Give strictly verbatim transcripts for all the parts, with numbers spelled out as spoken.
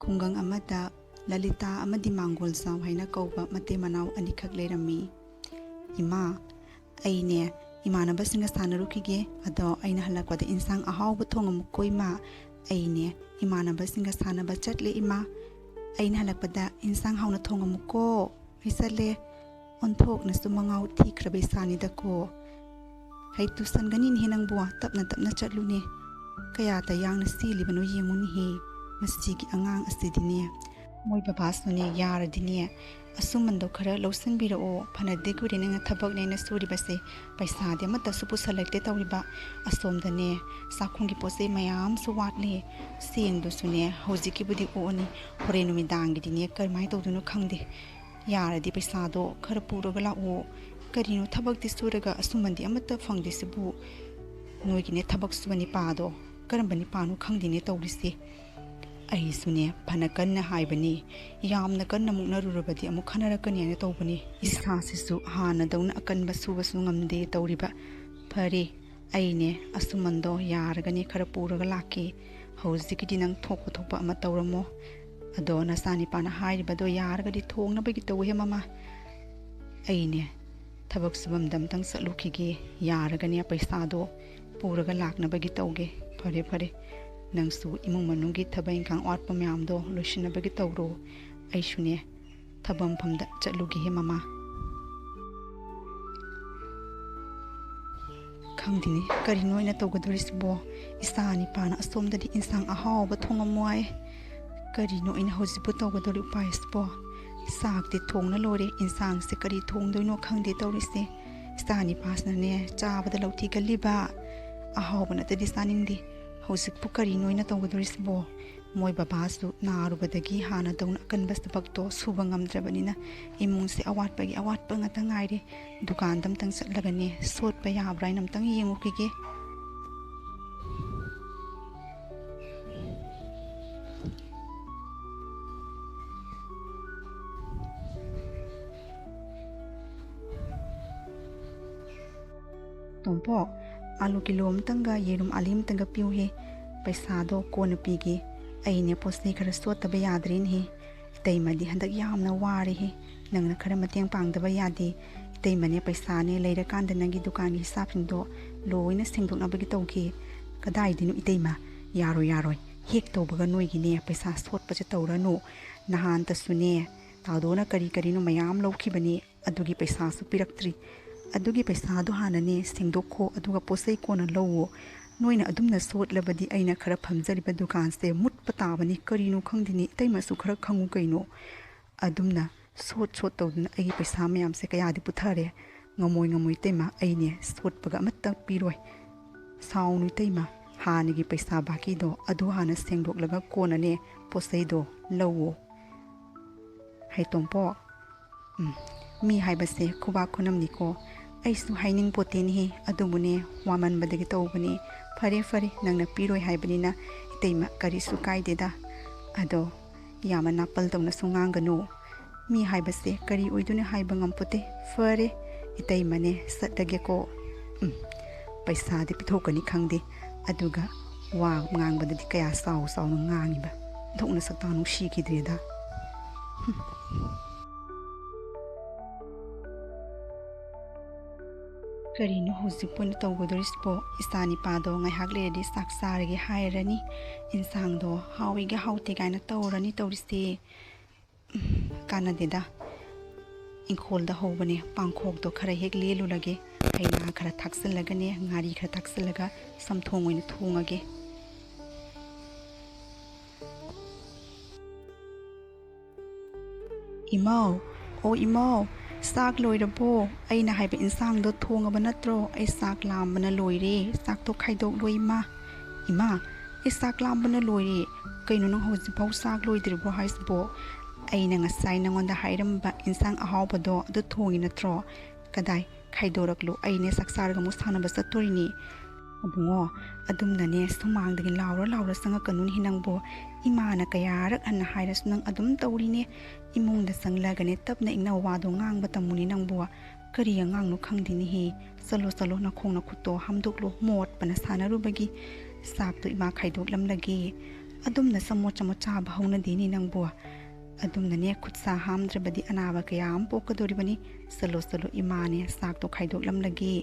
ꯈꯨꯡꯒꯪ ꯑꯃꯗ ꯂꯂꯤꯇꯥ ꯑꯃꯗꯤ ꯃꯥꯡꯒꯣꯜꯖꯥꯎ ꯍꯥꯏꯅ ꯀꯧꯕ ꯃꯇꯩ ꯃꯅꯥꯎ ꯑꯅꯤꯈꯛ ꯂꯩꯔꯝꯃꯤ꯫ "ꯏꯃꯥ, ꯑꯩꯅꯦ ꯏꯃꯥꯟꯅꯕꯁꯤꯡꯒ ꯁꯥꯟꯅꯔꯨꯈꯤꯒꯦ, ꯑꯗꯣ ꯑꯩꯅ ꯍꯜꯂꯛꯄꯗ ꯏꯟꯁꯥꯡ ꯑꯍꯥꯎꯕ ꯊꯣꯡꯉꯝꯃꯨꯀꯣ ꯏꯃꯥ꯫ ꯑꯩꯅꯦ ꯏꯃꯥꯟꯅꯕꯁꯤꯡꯒ ꯁꯥꯟꯅꯕ ꯆꯠꯂꯦ ꯏꯃꯥ, ꯑꯩꯅ ꯍꯜꯂꯛꯄꯗ ꯏꯟꯁꯥꯡ ꯍꯥꯎꯅ ꯊꯣꯡꯉꯝꯃꯨꯀꯣ꯫ ꯑꯩ ꯆꯠꯂꯦ, ꯑꯣꯟꯊꯣꯛꯅꯁꯨ ꯃꯉꯥꯎ ꯊꯤꯈ꯭ꯔꯕ ꯏꯁꯥꯅꯤꯗꯀꯣ꯫ ꯍꯩ ꯇꯨꯁꯟꯒꯅꯤꯅꯦꯍꯦ ꯅꯪꯕꯨ, ꯇꯞꯅ ꯇꯞꯅ ꯆꯠꯂꯨꯅꯦ꯫ ꯀꯌꯥꯗ ꯌꯥꯡꯅ ꯆꯦꯜꯂꯤꯕꯅꯣ ꯌꯦꯡꯉꯨꯅꯦꯍꯦ, ꯃꯁꯤꯒꯤ ꯑꯉꯥꯡ ꯑꯁꯤꯗꯤꯅꯦ꯫ ꯃꯣꯏ ꯕꯕꯥꯁꯨꯅꯦ ꯌꯥꯔꯗꯤꯅꯦ ꯑꯁꯨꯃꯟꯗꯣ ꯈꯔ ꯂꯧꯁꯤꯟꯕꯤꯔꯛꯑꯣ꯫ ꯐꯅꯗꯤ ꯀꯨꯏꯔꯦ ꯅꯪꯅ ꯊꯕꯛꯅꯦꯅ ꯁꯨꯔꯤꯕꯁꯦ, ꯄꯩꯁꯥꯗꯤ ꯑꯃꯠꯇꯁꯨ ꯄꯨꯁꯜꯂꯛꯇꯦ ꯇꯧꯔꯤꯕ꯫ ꯑꯁꯣꯝꯗꯅꯦ ꯆꯥꯛꯈꯨꯝꯒꯤ ꯄꯣꯠ ꯆꯩ ꯃꯌꯥꯝꯁꯨ ꯋꯥꯠꯂꯤ꯫ ꯆꯦꯡꯗꯨꯁꯨꯅꯦ ꯍꯧꯖꯤꯛꯀꯤꯕꯨꯗꯤ ꯑꯣꯛꯑꯅꯤ, ꯍꯣꯔꯦꯟ ꯅꯨꯃꯤꯗꯥꯡꯒꯤꯗꯤꯅꯦ ꯀꯔꯝꯍꯥꯏꯅ ꯇꯧꯗꯣꯏꯅꯣ ꯈꯪꯗꯦ꯫ ꯌꯥꯔꯗꯤ ꯄꯩꯁꯥꯗꯣ ꯈꯔ ꯄꯨꯔꯒ ꯂꯥꯛꯑꯣ꯫ ꯀꯔꯤꯅꯣ ꯊꯕꯛꯇꯤ ꯁꯨꯔꯒ ꯑꯁꯨꯃꯟꯗꯤ ꯑꯃꯠꯇ ꯐꯪꯗꯦꯁꯤꯕꯨ? ꯅꯣꯏꯒꯤꯅꯦ ꯊꯕꯛ ꯁꯨꯕ ꯅꯤꯄꯥꯗꯣ ꯀꯔꯝꯕ ꯅꯤꯄꯥꯅꯣ ꯈꯪꯗꯦꯅꯦ ꯇꯧꯔꯤꯁꯦ꯫ ꯑꯩꯁꯨꯅꯦ ꯐꯅ ꯀꯟꯅ ꯍꯥꯏꯕꯅꯤ, ꯌꯥꯝꯅ ꯀꯟꯅ ꯃꯨꯛꯅꯔꯨꯔꯕꯗꯤ ꯑꯃꯨꯛ ꯈꯟꯅꯔꯛꯀꯅꯤ ꯍꯥꯏꯅ ꯇꯧꯕꯅꯤ꯫ ꯏꯁꯥꯁꯤꯁꯨ ꯍꯥꯟꯅꯗꯧꯅ ꯑꯀꯟꯕ ꯁꯨꯕꯁꯨ ꯉꯝꯗꯦ ꯇꯧꯔꯤꯕ꯫ ꯐꯔꯦ, ꯑꯩꯅꯦ ꯑꯁꯨꯃꯟꯗꯣ ꯌꯥꯔꯒꯅꯦ ꯈꯔ ꯄꯨꯔꯒ ꯂꯥꯛꯀꯦ꯫ ꯍꯧꯖꯤꯛꯀꯤꯗꯤ ꯅꯪ ꯊꯣꯛꯄ ꯊꯣꯛꯄ ꯑꯃ ꯇꯧꯔꯝꯃꯣ꯫ ꯑꯗꯣ ꯅꯆꯥꯅꯤꯄꯥꯅ ꯍꯥꯏꯔꯤꯕꯗꯣ ꯌꯥꯔꯒꯗꯤ ꯊꯣꯡꯅꯕꯒꯤ ꯇꯧꯍꯦ ꯃꯃꯥ꯫ ꯑꯩꯅꯦ ꯊꯕꯛ ꯁꯨꯐꯝꯗ ꯑꯝꯇꯪ ꯆꯠꯂꯨꯈꯤꯒꯦ, ꯌꯥꯔꯒꯅꯦ ꯄꯩꯁꯥꯗꯣ ꯄꯨꯔꯒ ꯂꯥꯛꯅꯕꯒꯤ ꯇꯧꯒꯦ꯫ ꯐꯔꯦ ꯐꯔꯦ, ꯅꯪꯁꯨ ꯏꯃꯨꯡ ꯃꯅꯨꯡꯒꯤ ꯊꯕꯛ ꯏꯪꯈꯥꯡ ꯑꯋꯥꯠꯄ ꯃꯌꯥꯝꯗꯣ ꯂꯣꯏꯁꯤꯟꯅꯕꯒꯤ ꯇꯧꯔꯣ꯫ ꯑꯩꯁꯨꯅꯦ ꯊꯕꯛ ꯃꯐꯝꯗ ꯆꯠꯂꯨꯒꯦꯍꯦ ꯃꯃꯥ꯫ ꯈꯪꯗꯦꯅꯦ, ꯀꯔꯤꯅꯣ ꯑꯩꯅ ꯇꯧꯒꯗꯧꯔꯤꯁꯤꯕꯣ? ꯏꯆꯥ ꯅꯤꯄꯥꯅ ꯑꯁꯣꯝꯗꯗꯤ ꯏꯟꯁꯥꯡ ꯑꯍꯥꯎꯕ ꯊꯣꯡꯉꯝꯃꯣ ꯍꯥꯏ꯫ ꯀꯔꯤꯅꯣ ꯑꯩꯅ ꯍꯧꯖꯤꯛꯄꯨ ꯇꯧꯒꯗꯧꯔꯤ ꯎꯄꯥꯏꯁꯤꯕꯣ? ꯆꯥꯛꯇꯤ ꯊꯣꯡꯅ ꯂꯣꯏꯔꯦ, ꯏꯟꯁꯥꯡꯁꯦ ꯀꯔꯤ ꯊꯣꯡꯗꯣꯏꯅꯣ ꯈꯪꯗꯦ ꯇꯧꯔꯤꯁꯦ꯫ ꯏꯆꯥ ꯅꯤꯄꯥꯁꯤꯅꯅꯦ ꯆꯥꯕꯗ ꯂꯧꯊꯤꯒꯜꯂꯤꯕ, ꯑꯍꯥꯎꯕ ꯅꯠꯇꯗꯤ ꯆꯥꯅꯤꯡꯗꯦ꯫ ꯍꯧꯖꯤꯛꯄꯨ ꯀꯔꯤꯅꯣ ꯑꯩꯅ ꯇꯧꯒꯗꯧꯔꯤꯁꯤꯕꯣ? ꯃꯣꯏ ꯕꯕꯥꯁꯨ ꯅꯥꯔꯨꯕꯗꯒꯤ ꯍꯥꯟꯅꯗꯧꯅ ꯑꯀꯟꯕ ꯊꯕꯛꯇꯣ ꯁꯨꯕ ꯉꯝꯗ꯭ꯔꯕꯅꯤꯅ ꯏꯃꯨꯡꯁꯦ ꯑꯋꯥꯠꯄꯒꯤ ꯑꯋꯥꯠꯄ ꯉꯥꯛꯇ ꯉꯥꯏꯔꯦ꯫ ꯗꯨꯀꯥꯟꯗ ꯑꯝꯇꯪ ꯆꯠꯂꯒꯅꯦ ꯁꯣꯠꯄ ꯌꯥꯕ꯭ꯔꯥ ꯍꯥꯏꯅ ꯑꯝꯇꯪ ꯌꯦꯡꯉꯨꯈꯤꯒꯦ꯫ "ꯇꯣꯝꯄꯣꯛ, ꯑꯥꯂꯨ ꯀꯤꯂꯣ ꯑꯃꯇꯪꯒ ꯌꯦꯔꯨꯝ ꯑꯂꯤ ꯑꯃꯇꯪꯒ ꯄꯤꯌꯨꯍꯦ꯫ ꯄꯩꯁꯥꯗꯣ ꯀꯣꯟꯅ ꯄꯤꯒꯦ꯫ ꯑꯩꯅꯦ ꯄꯣꯠ ꯆꯩ ꯈꯔ ꯁꯣꯠꯇꯕ ꯌꯥꯗ꯭ꯔꯦꯅꯦꯍꯦ꯫ ꯏꯇꯩꯃꯗꯤ ꯍꯟꯗꯛ ꯌꯥꯝꯅ ꯋꯥꯔꯦꯍꯦ꯫ ꯅꯪꯅ ꯈꯔ ꯃꯇꯦꯡ ꯄꯥꯡꯗꯕ ꯌꯥꯗꯦ꯫ ꯏꯇꯩꯃꯅꯦ ꯄꯩꯁꯥꯅꯦ ꯂꯩꯔꯀꯥꯟꯗ ꯅꯪꯒꯤ ꯗꯨꯀꯥꯟꯒꯤ ꯍꯤꯁꯥꯞꯁꯤꯡꯗꯣ ꯂꯣꯏꯅ ꯁꯦꯡꯗꯣꯛꯅꯕꯒꯤ ꯇꯧꯒꯦ꯫ ꯀꯗꯥꯏꯗꯩꯅꯣ ꯏꯇꯩꯃ? ꯌꯥꯔꯣꯏ, ꯌꯥꯔꯣꯏ꯫ ꯍꯦꯛ ꯇꯧꯕꯒ ꯅꯣꯏꯒꯤꯅꯦ ꯄꯩꯁꯥ ꯁꯣꯠꯄꯁꯦ ꯇꯧꯔꯅꯨ꯫ ꯅꯍꯥꯟꯇꯁꯨꯅꯦ ꯇꯥꯗꯣꯅ ꯀꯔꯤ ꯀꯔꯤꯅꯣ ꯃꯌꯥꯝ ꯂꯧꯈꯤꯕꯅꯤ꯫ ꯑꯗꯨꯒꯤ ꯄꯩꯁꯥꯁꯨ ꯄꯤꯔꯛꯇ꯭ꯔꯤ꯫ ꯑꯗꯨꯒꯤ ꯄꯩꯁꯥꯗꯣ ꯍꯥꯟꯅꯅꯦ ꯁꯦꯡꯗꯣꯛꯈꯣ, ꯑꯗꯨꯒ ꯄꯣꯠ ꯆꯩ ꯀꯣꯟꯅ ꯂꯧꯋꯣ꯫ ꯅꯣꯏꯅ ꯑꯗꯨꯝꯅ ꯁꯣꯠꯂꯕꯗꯤ ꯑꯩꯅ ꯈꯔ ꯐꯝꯖꯔꯤꯕ ꯗꯨꯀꯥꯟꯁꯦ ꯃꯨꯠꯄ ꯇꯥꯕꯅꯤ꯫ ꯀꯔꯤꯅꯣ ꯈꯪꯗꯦꯅꯦ, ꯏꯇꯩꯃꯁꯨ ꯈꯔ ꯈꯪꯉꯨ ꯀꯩꯅꯣ꯫ ꯑꯗꯨꯝꯅ ꯁꯣꯠ ꯁꯣꯠ ꯇꯧꯗꯅ ꯑꯩꯒꯤ ꯄꯩꯁꯥ ꯃꯌꯥꯝꯁꯦ ꯀꯌꯥꯗꯤ ꯄꯨꯊꯔꯦ꯫ ꯉꯝꯃꯣꯏ, ꯉꯝꯃꯣꯏ ꯏꯇꯩꯃ, ꯑꯩꯅꯦ ꯁꯣꯠꯄꯒ ꯑꯃꯠꯇ ꯄꯤꯔꯣꯏ꯫ ꯁꯥꯎꯅꯨ ꯏꯇꯩꯃ, ꯍꯥꯟꯅꯒꯤ ꯄꯩꯁꯥ ꯕꯥꯀꯤꯗꯣ ꯑꯗꯨ ꯍꯥꯟꯅ ꯁꯦꯡꯗꯣꯛꯂꯒ ꯀꯣꯟꯅꯅꯦ ꯄꯣꯠ ꯆꯩꯗꯣ ꯂꯧꯋꯣ꯫ ꯍꯩꯇꯣꯝꯄꯣꯛ, ꯎꯝ, ꯃꯤ ꯍꯥꯏꯕꯁꯦ ꯈꯨꯕꯥꯛ ꯈꯨꯅꯝꯅꯤꯀꯣ꯫ ꯑꯩꯁꯨ ꯍꯥꯏꯅꯤꯡꯄꯣꯠꯇꯦꯅꯦꯍꯦ, ꯑꯗꯨꯕꯨꯅꯦ ꯋꯥꯃꯟꯕꯗꯒꯤ ꯇꯧꯕꯅꯦ꯫ ꯐꯔꯦ, ꯐꯔꯦ, ꯅꯪꯅ ꯄꯤꯔꯣꯏ ꯍꯥꯏꯕꯅꯤꯅ ꯏꯇꯩꯃ ꯀꯔꯤꯁꯨ ꯀꯥꯏꯗꯦꯗ꯫ ꯑꯗꯣ ꯌꯥꯝꯅ ꯅꯥꯄꯜ ꯇꯧꯅꯁꯨ ꯉꯥꯡꯒꯅꯨ꯫ ꯃꯤ ꯍꯥꯏꯕꯁꯦ ꯀꯔꯤ ꯑꯣꯏꯗꯣꯏꯅꯣ ꯍꯥꯏꯕ ꯉꯝꯄꯣꯠꯇꯦ꯫ ꯐꯔꯦ, ꯏꯇꯩꯃꯅꯦ ꯆꯠꯂꯒꯦꯀꯣ꯫ ꯎꯝ, ꯄꯩꯁꯥꯗꯤ ꯄꯤꯊꯣꯛꯀꯅꯤ ꯈꯪꯗꯦ, ꯑꯗꯨꯒ ꯋꯥ ꯉꯥꯡꯕꯗꯗꯤ ꯀꯌꯥ ꯆꯥꯎ ꯆꯥꯎꯅ ꯉꯥꯡꯉꯤꯕ꯫ ꯊꯣꯛꯅ ꯁꯛꯇꯥ ꯅꯨꯡꯁꯤꯈꯤꯗ꯭ꯔꯦꯗ꯫ ꯍꯨꯝ꯫ ꯀꯔꯤꯅꯣ ꯍꯧꯖꯤꯛꯄꯨ ꯑꯣꯏꯅ ꯇꯧꯒꯗꯧꯔꯤꯁꯤꯕꯣ? ꯏꯆꯥ ꯅꯤꯄꯥꯗꯣ ꯉꯥꯏꯍꯥꯛ ꯂꯩꯔꯗꯤ ꯆꯥꯛ ꯆꯥꯔꯒꯦ ꯍꯥꯏꯔꯅꯤ꯫ ꯏꯟꯁꯥꯡꯗꯣ ꯍꯥꯎꯏꯒ ꯍꯥꯎꯇꯦ ꯀꯥꯏꯅ ꯇꯧꯔꯅꯤ ꯇꯧꯔꯤꯁꯦ꯫ ꯎꯝ, ꯀꯥꯟꯅꯗꯦꯗ꯫ ꯏꯪꯈꯣꯜꯗ ꯍꯧꯕꯅꯦ, ꯄꯥꯡꯈꯣꯛꯇꯣ ꯈꯔ ꯍꯦꯛ ꯂꯦꯜꯂꯨꯔꯒꯦ꯫ ꯍꯩ ꯔꯥ ꯈꯔ ꯊꯥꯛꯆꯤꯜꯂꯒꯅꯦ, ꯉꯥꯔꯤ ꯈꯔ ꯊꯥꯛꯆꯤꯜꯂꯒ ꯆꯝꯊꯣꯡ ꯑꯣꯏꯅ ꯊꯣꯡꯉꯒꯦ꯫ ꯏꯃꯧ, ꯑꯣ ꯏꯃꯧ, ꯆꯥꯛ ꯂꯣꯏꯔꯕꯣ? ꯑꯩꯅ ꯍꯥꯏꯕ ꯏꯟꯁꯥꯡꯗꯣ ꯊꯣꯡꯉꯕ ꯅꯠꯇ꯭ꯔꯣ? ꯑꯩ ꯆꯥꯛ ꯂꯥꯝꯕꯅ ꯂꯣꯏꯔꯦ꯫ ꯆꯥꯛꯇꯣ ꯈꯥꯏꯗꯣꯛꯂꯣ ꯏꯃꯥ꯫ ꯏꯃꯥ, ꯑꯩ ꯆꯥꯛ ꯂꯥꯝꯕꯅ ꯂꯣꯏꯔꯦ꯫ ꯀꯩꯅꯣ ꯅꯪ ꯍꯧꯖꯤꯛꯐꯥꯎ ꯆꯥꯛ ꯂꯣꯏꯗ꯭ꯔꯤꯕꯣ ꯍꯥꯏꯁꯤꯕꯣ? ꯑꯩꯅ ꯉꯁꯥꯏ ꯅꯉꯣꯟꯗ ꯍꯥꯏꯔꯝꯕ ꯏꯟꯁꯥꯡ ꯑꯍꯥꯎꯕꯗꯣ ꯑꯗꯨ ꯊꯣꯡꯉꯤ ꯅꯠꯇ꯭ꯔꯣ? ꯀꯗꯥꯏ? ꯈꯥꯏꯗꯣꯔꯛꯂꯣ, ꯑꯩꯅꯦ ꯆꯥꯛ ꯆꯥꯔꯒ ꯑꯃꯨꯛ ꯁꯥꯟꯅꯕ ꯆꯠꯇꯣꯔꯤꯅꯤ꯫ ꯑꯕꯨꯡꯉꯣ, ꯑꯗꯨꯝꯅꯅꯦ ꯁꯨꯃꯥꯡꯗꯒꯤ ꯂꯥꯎꯔ ꯂꯥꯎꯔ ꯆꯪꯉꯛꯀꯅꯨꯅꯦ ꯅꯪꯕꯣ꯫ ꯏꯃꯥꯅ ꯀꯌꯥꯔꯛ ꯍꯟꯅ ꯍꯥꯏꯔꯁꯨ ꯅꯪ ꯑꯗꯨꯝ ꯇꯧꯔꯤꯅꯦ꯫ ꯏꯃꯨꯡꯗ ꯆꯪꯂꯒꯅꯦ ꯇꯞꯅ ꯏꯪꯅ ꯋꯥꯗꯣ ꯉꯥꯡꯕ ꯇꯝꯃꯨꯅꯦ ꯅꯪꯕꯣ꯫ ꯀꯔꯤ ꯑꯉꯥꯡꯅꯣ ꯈꯪꯗꯦꯅꯦꯍꯦ꯫ ꯆꯠꯂꯣ ꯆꯠꯂꯣ, ꯅꯈꯣꯡ ꯅꯈꯨꯠꯇꯣ ꯍꯥꯝꯗꯣꯛꯂꯣ, ꯃꯣꯠꯄꯅ ꯁꯥꯟꯅꯔꯨꯕꯒꯤ꯫ ꯆꯥꯛꯇꯣ ꯏꯃꯥ ꯈꯥꯏꯗꯣꯛꯂꯝꯂꯒꯦ꯫ ꯑꯗꯨꯝꯅ ꯆꯃꯣꯠ ꯆꯃꯣꯠ ꯆꯥꯕ ꯍꯧꯅꯗꯦꯅꯦ ꯅꯪꯕꯨ꯫ ꯑꯗꯨꯝꯅꯅꯦ ꯈꯨꯠ ꯁꯥ ꯍꯥꯝꯗ꯭ꯔꯕꯗꯤ ꯑꯅꯥꯕ ꯀꯌꯥ ꯑꯃ ꯄꯣꯛꯀꯗꯧꯔꯤꯕꯅꯤ꯫ ꯆꯠꯂꯣ ꯆꯠꯂꯣ, ꯏꯃꯥꯅꯦ ꯆꯥꯛꯇꯣ ꯈꯥꯏꯗꯣꯛꯂꯝꯂꯒꯦ꯫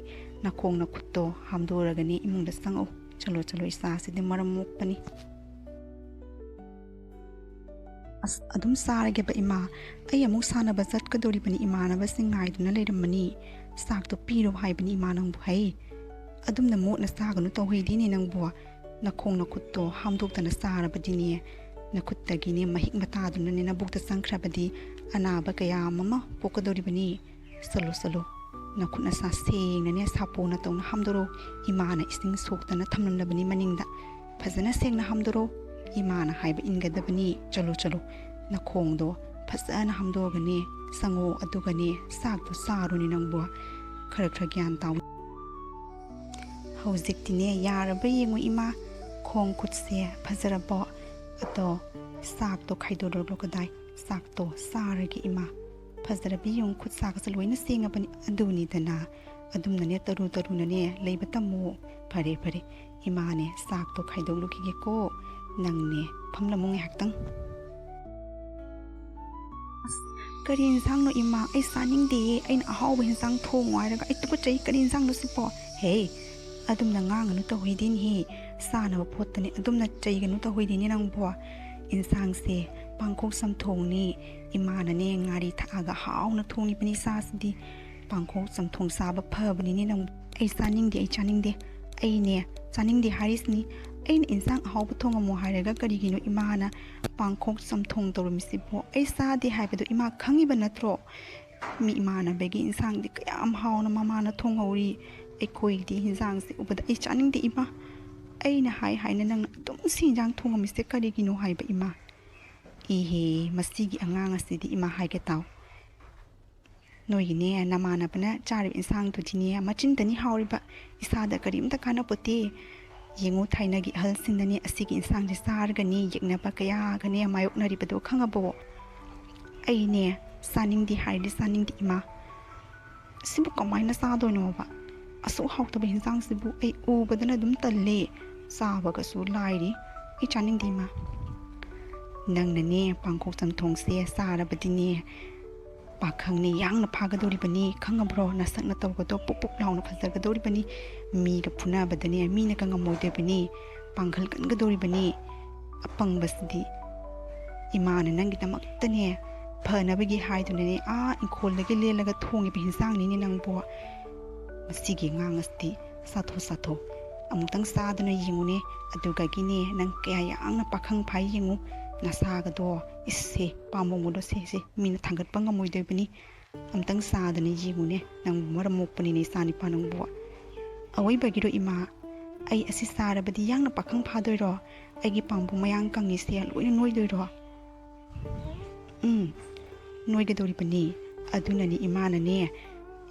ꯅꯈꯣꯡ ꯅꯈꯨꯠꯇꯣ ꯍꯥꯝꯗꯣꯛꯂꯒꯅꯦ ꯏꯃꯨꯡꯗ ꯆꯪꯉꯛꯎ꯫ ꯆꯠꯂꯣ ꯆꯠꯂꯣ, ꯏꯆꯥꯁꯤꯗꯤ ꯃꯔꯝ ꯃꯣꯛꯄꯅꯤ꯫ ꯑꯁ, ꯑꯗꯨꯝ ꯆꯥꯔꯒꯦꯕ ꯏꯃꯥ, ꯑꯩ ꯑꯃꯨꯛ ꯁꯥꯟꯅꯕ ꯆꯠꯀꯗꯧꯔꯤꯕꯅꯤ, ꯏꯃꯥꯟꯅꯕꯁꯤꯡ ꯉꯥꯏꯗꯨꯅ ꯂꯩꯔꯝꯃꯅꯤ꯫ ꯆꯥꯛꯇꯣ ꯄꯤꯔꯣ ꯍꯥꯏꯕꯅꯤ ꯏꯃꯥ ꯅꯪꯕꯨ꯫ ꯍꯩ, ꯑꯗꯨꯝꯅ ꯃꯣꯠꯅ ꯆꯥꯒꯅꯨ ꯇꯧꯍꯩꯗꯦꯅꯦ ꯅꯪꯕꯨ꯫ ꯅꯈꯣꯡ ꯅꯈꯨꯠꯇꯣ ꯍꯥꯝꯗꯣꯛꯇꯅ ꯆꯥꯔꯕꯗꯤꯅꯦ, ꯅꯈꯨꯠꯇꯒꯤꯅꯦ ꯃꯍꯤꯛ ꯃꯇꯥꯗꯨꯅꯅꯦ ꯅꯕꯨꯛꯇ ꯆꯪꯈ꯭ꯔꯕꯗꯤ ꯑꯅꯥꯕ ꯀꯌꯥ ꯑꯃ ꯄꯣꯛꯀꯗꯧꯔꯤꯕꯅꯤ꯫ ꯆꯠꯂꯨ ꯆꯠꯂꯨ, ꯅꯈꯨꯠ ꯅꯁꯥ ꯁꯦꯡꯅꯅꯦ ꯁꯥꯄꯣꯟꯅ ꯇꯧꯅ ꯍꯥꯝꯗꯣꯔꯣ꯫ ꯏꯃꯥꯅ ꯏꯁꯤꯡ ꯁꯣꯛꯇꯅ ꯊꯝꯂꯝꯂꯕꯅꯤ ꯃꯅꯤꯡꯗ꯫ ꯐꯖꯅ ꯁꯦꯡꯅ ꯍꯥꯝꯗꯣꯔꯣ꯫ ꯏꯃꯥꯅ ꯍꯥꯏꯕ ꯏꯟꯒꯗꯕꯅꯤ꯫ ꯆꯠꯂꯨ ꯆꯠꯂꯨ, ꯅꯈꯣꯡꯗꯣ ꯐꯖꯅ ꯍꯥꯝꯗꯣꯛꯑꯒꯅꯦ ꯆꯪꯉꯣ, ꯑꯗꯨꯒꯅꯦ ꯆꯥꯛꯇꯣ ꯆꯥꯔꯣꯅꯦ ꯅꯪꯕꯨ꯫ ꯈꯔ ꯈꯔ ꯒ꯭ꯌꯥꯟ ꯇꯥꯎ꯫ ꯍꯧꯖꯤꯛꯇꯤꯅꯦ ꯌꯥꯔꯕ ꯌꯦꯡꯉꯨ ꯏꯃꯥ, ꯈꯣꯡ ꯈꯨꯠꯁꯦ ꯐꯖꯔꯕꯣ? ꯑꯗꯣ ꯆꯥꯛꯇꯣ ꯈꯥꯏꯗꯣꯔꯛꯂꯣ ꯀꯗꯥꯏ? ꯆꯥꯛꯇꯣ ꯆꯥꯔꯒꯦ ꯏꯃꯥ꯫ ꯐꯖꯔꯕꯤ ꯌꯦꯡꯉꯨ, ꯈꯨꯠ ꯁꯥꯒꯁꯦ ꯂꯣꯏꯅ ꯁꯦꯡꯉꯕꯅꯤ꯫ ꯑꯗꯨꯅꯤꯗꯅ, ꯑꯗꯨꯝꯅꯅꯦ ꯇꯔꯨ ꯇꯔꯨꯅꯅꯦ ꯂꯩꯕ ꯇꯝꯃꯨ꯫ ꯐꯔꯦ ꯐꯔꯦ, ꯏꯃꯥꯅꯦ ꯆꯥꯛꯇꯣ ꯈꯥꯏꯗꯣꯛꯂꯨꯈꯤꯒꯦꯀꯣ꯫ ꯅꯪꯅꯦ ꯐꯝꯂꯝꯃꯨ ꯉꯥꯏꯍꯥꯛꯇꯪ꯫ ꯑꯁ, ꯀꯔꯤ ꯏꯟꯁꯥꯡꯅꯣ ꯏꯃꯥ? ꯑꯩ ꯆꯥꯅꯤꯡꯗꯦꯌꯦ꯫ ꯑꯩꯅ ꯑꯍꯥꯎꯕ ꯏꯟꯁꯥꯡ ꯊꯣꯡꯉꯣ ꯍꯥꯏꯔꯒ ꯑꯩ ꯇꯨꯀꯠꯆꯩ꯫ ꯀꯔꯤ ꯏꯟꯁꯥꯡꯅꯣ ꯁꯤꯕꯣ? ꯍꯦ, ꯑꯗꯨꯝꯅ ꯉꯥꯡꯒꯅꯨ ꯇꯧꯍꯩꯗꯦꯅꯦꯍꯦ꯫ ꯆꯥꯅꯕ ꯄꯣꯠꯇꯅꯦ ꯑꯗꯨꯝꯅ ꯆꯩꯒꯅꯨ ꯇꯧꯍꯩꯗꯦꯅꯦ ꯅꯪꯕꯣ꯫ ꯏꯟꯁꯥꯡꯁꯦ ꯄꯥꯡꯈꯣꯛ ꯆꯝꯊꯣꯡꯅꯤ꯫ ꯏꯃꯥꯅꯅꯦ ꯉꯥꯔꯤ ꯊꯥꯛꯑꯒ ꯍꯥꯎꯅ ꯊꯣꯡꯉꯤꯕꯅꯤ ꯏꯆꯥꯁꯤꯗꯤ꯫ ꯄꯥꯡꯈꯣꯛ ꯆꯝꯊꯣꯡ ꯆꯥꯕ ꯐꯕꯅꯤꯅꯦ ꯅꯪ꯫ ꯑꯩ ꯆꯥꯅꯤꯡꯗꯦ, ꯑꯩ ꯆꯥꯅꯤꯡꯗꯦ꯫ ꯑꯩꯅꯦ ꯆꯥꯅꯤꯡꯗꯦ ꯍꯥꯏꯔꯤꯁꯤꯅꯤ꯫ ꯑꯩꯅ ꯏꯟꯁꯥꯡ ꯑꯍꯥꯎꯕ ꯊꯣꯡꯉꯝꯃꯣ ꯍꯥꯏꯔꯒ ꯀꯔꯤꯒꯤꯅꯣ ꯏꯃꯥꯅ ꯄꯥꯡꯈꯣꯛ ꯆꯝꯊꯣꯡ ꯇꯧꯔꯝꯃꯤꯁꯤꯕꯣ? ꯑꯩ ꯆꯥꯗꯦ ꯍꯥꯏꯕꯗꯣ ꯏꯃꯥ ꯈꯪꯉꯤꯕ ꯅꯠꯇ꯭ꯔꯣ? ꯃꯤ ꯏꯃꯥꯟꯅꯕꯒꯤ ꯏꯟꯁꯥꯡꯗꯤ ꯀꯌꯥꯝ ꯍꯥꯎꯅ ꯃꯃꯥꯅ ꯊꯣꯡꯍꯧꯔꯤ꯫ ꯑꯩꯈꯣꯏꯒꯤꯗꯤ ꯏꯟꯁꯥꯡꯁꯦ ꯎꯕꯗ ꯑꯩ ꯆꯥꯅꯤꯡꯗꯦ ꯏꯃꯥ꯫ ꯑꯩꯅ ꯍꯥꯏ ꯍꯥꯏꯅ ꯅꯪꯅ ꯑꯗꯨꯝ ꯁꯤ ꯏꯟꯁꯥꯡ ꯊꯣꯡꯉꯝꯃꯤꯁꯦ ꯀꯔꯤꯒꯤꯅꯣ ꯍꯥꯏꯕ ꯏꯃꯥ꯫ ꯏꯍꯦ, ꯃꯁꯤꯒꯤ ꯑꯉꯥꯡ ꯑꯁꯤꯗꯤ ꯏꯃꯥ ꯍꯥꯏꯒꯦ ꯇꯥꯎ꯫ ꯅꯣꯏꯒꯤꯅꯦ ꯅꯃꯥꯟꯅꯕꯅ ꯆꯥꯔꯤꯕ ꯏꯟꯁꯥꯡꯗꯨꯗꯤꯅꯦ ꯃꯆꯤꯟꯗꯅꯤ ꯍꯥꯎꯔꯤꯕ, ꯏꯁꯥꯗ ꯀꯔꯤꯝꯇ ꯀꯥꯟꯅꯄꯣꯠꯇꯦ꯫ ꯌꯦꯡꯉꯨ, ꯊꯥꯏꯅꯒꯤ ꯑꯍꯜꯁꯤꯡꯅꯅꯦ ꯑꯁꯤꯒꯤ ꯏꯟꯁꯥꯡꯁꯦ ꯆꯥꯔꯒꯅꯤ ꯌꯦꯛꯅꯕ ꯀꯌꯥꯒꯅꯦ ꯃꯥꯌꯣꯛꯅꯔꯤꯕꯗꯣ ꯈꯪꯉꯕꯣ? ꯑꯩꯅꯦ ꯆꯥꯅꯤꯡꯗꯦ ꯍꯥꯏꯔꯗꯤ ꯆꯥꯅꯤꯡꯗꯦ ꯏꯃꯥ꯫ ꯁꯤꯕꯨ ꯀꯃꯥꯏꯅ ꯆꯥꯗꯣꯏꯅꯣꯕ? ꯑꯁꯨꯛ ꯍꯥꯎꯇꯕ ꯏꯟꯁꯥꯡꯁꯤꯕꯨ ꯑꯩ ꯎꯕꯗꯅ ꯑꯗꯨꯝ ꯇꯜꯂꯦ, ꯆꯥꯕꯒꯁꯨ ꯂꯥꯏꯔꯤ꯫ ꯑꯩ ꯆꯥꯅꯤꯡꯗꯦ, ꯏꯃꯥ꯫ ꯅꯪꯅꯅꯦ ꯄꯥꯡꯈꯣꯛ ꯆꯝꯊꯣꯡꯁꯦ ꯆꯥꯔꯕꯗꯤꯅꯦ, ꯄꯥꯈꯪꯅꯦ ꯌꯥꯡꯅ ꯐꯥꯒꯗꯧꯔꯤꯕꯅꯤ, ꯈꯪꯉꯕ꯭ꯔꯣ? ꯅꯁꯛ ꯅꯇꯧꯒꯗꯣ ꯄꯨꯛ ꯄꯨꯛ ꯂꯥꯎꯅ ꯐꯖꯒꯗꯧꯔꯤꯕꯅꯤ꯫ ꯃꯤꯒ ꯐꯨꯅꯕꯗꯅꯦ ꯃꯤꯅꯒ ꯉꯝꯃꯣꯏꯗꯣꯔꯤꯕꯅꯤ, ꯄꯥꯡꯒꯜ ꯀꯟꯒꯗꯧꯔꯤꯕꯅꯤ꯫ ꯑꯄꯪꯕꯁꯤꯗꯤ꯫ ꯏꯃꯥꯅ ꯅꯪꯒꯤꯗꯃꯛꯇꯅꯦ ꯐꯅꯕꯒꯤ ꯍꯥꯏꯗꯨꯅꯅꯦ ꯑꯥ ꯏꯪꯈꯣꯜꯗꯒꯤ ꯂꯦꯜꯂꯒ ꯊꯣꯡꯉꯤꯕ ꯍꯤꯟꯖꯥꯡꯅꯤꯅꯦ ꯅꯪꯕꯨ꯫ ꯃꯁꯤꯒꯤ ꯑꯉꯥꯡ ꯑꯁꯤꯗꯤ꯫ ꯆꯥꯊꯣꯛ, ꯆꯥꯊꯣꯛ꯫ ꯑꯃꯨꯛꯇꯪ ꯆꯥꯗꯨꯅ ꯌꯦꯡꯉꯨꯅꯦ꯫ ꯑꯗꯨꯒꯒꯤꯅꯦ ꯅꯪ ꯀꯌꯥ ꯌꯥꯡꯅ ꯄꯥꯈꯪ ꯐꯥꯏ ꯌꯦꯡꯉꯨ꯫ ꯅꯁꯥꯒꯗꯣ, ꯏꯁꯁꯦ, ꯄꯥꯝꯕꯣꯝꯒꯗꯣ ꯁꯦ, ꯁꯦ, ꯃꯤꯅ ꯊꯥꯡꯒꯠꯄ ꯉꯝꯃꯣꯏꯗꯣꯏꯕꯅꯤ꯫ ꯑꯃꯨꯛꯇꯪ ꯆꯥꯗꯅ ꯌꯦꯡꯉꯨꯅꯦ꯫ ꯅꯪꯕꯨ ꯃꯔꯝ ꯃꯣꯛꯄꯅꯤꯅꯦ, ꯏꯆꯥ ꯅꯤꯄꯥ ꯅꯪꯕꯨ꯫ ꯑꯋꯣꯏꯕꯒꯤꯔꯣ ꯏꯃꯥ? ꯑꯩ ꯑꯁꯤ ꯆꯥꯔꯕꯗꯤ ꯌꯥꯡꯅ ꯄꯥꯈꯪ ꯐꯥꯗꯣꯏꯔꯣ? ꯑꯩꯒꯤ ꯄꯥꯝꯕꯣꯝ ꯃꯌꯥꯡ ꯀꯪꯉꯤꯁꯦ ꯂꯣꯏꯅ ꯅꯣꯏꯗꯣꯏꯔꯣ? ꯎꯝ, ꯅꯣꯏꯒꯗꯧꯔꯤꯕꯅꯤ꯫ ꯑꯗꯨꯅꯅꯤ ꯏꯃꯥꯅꯅꯦ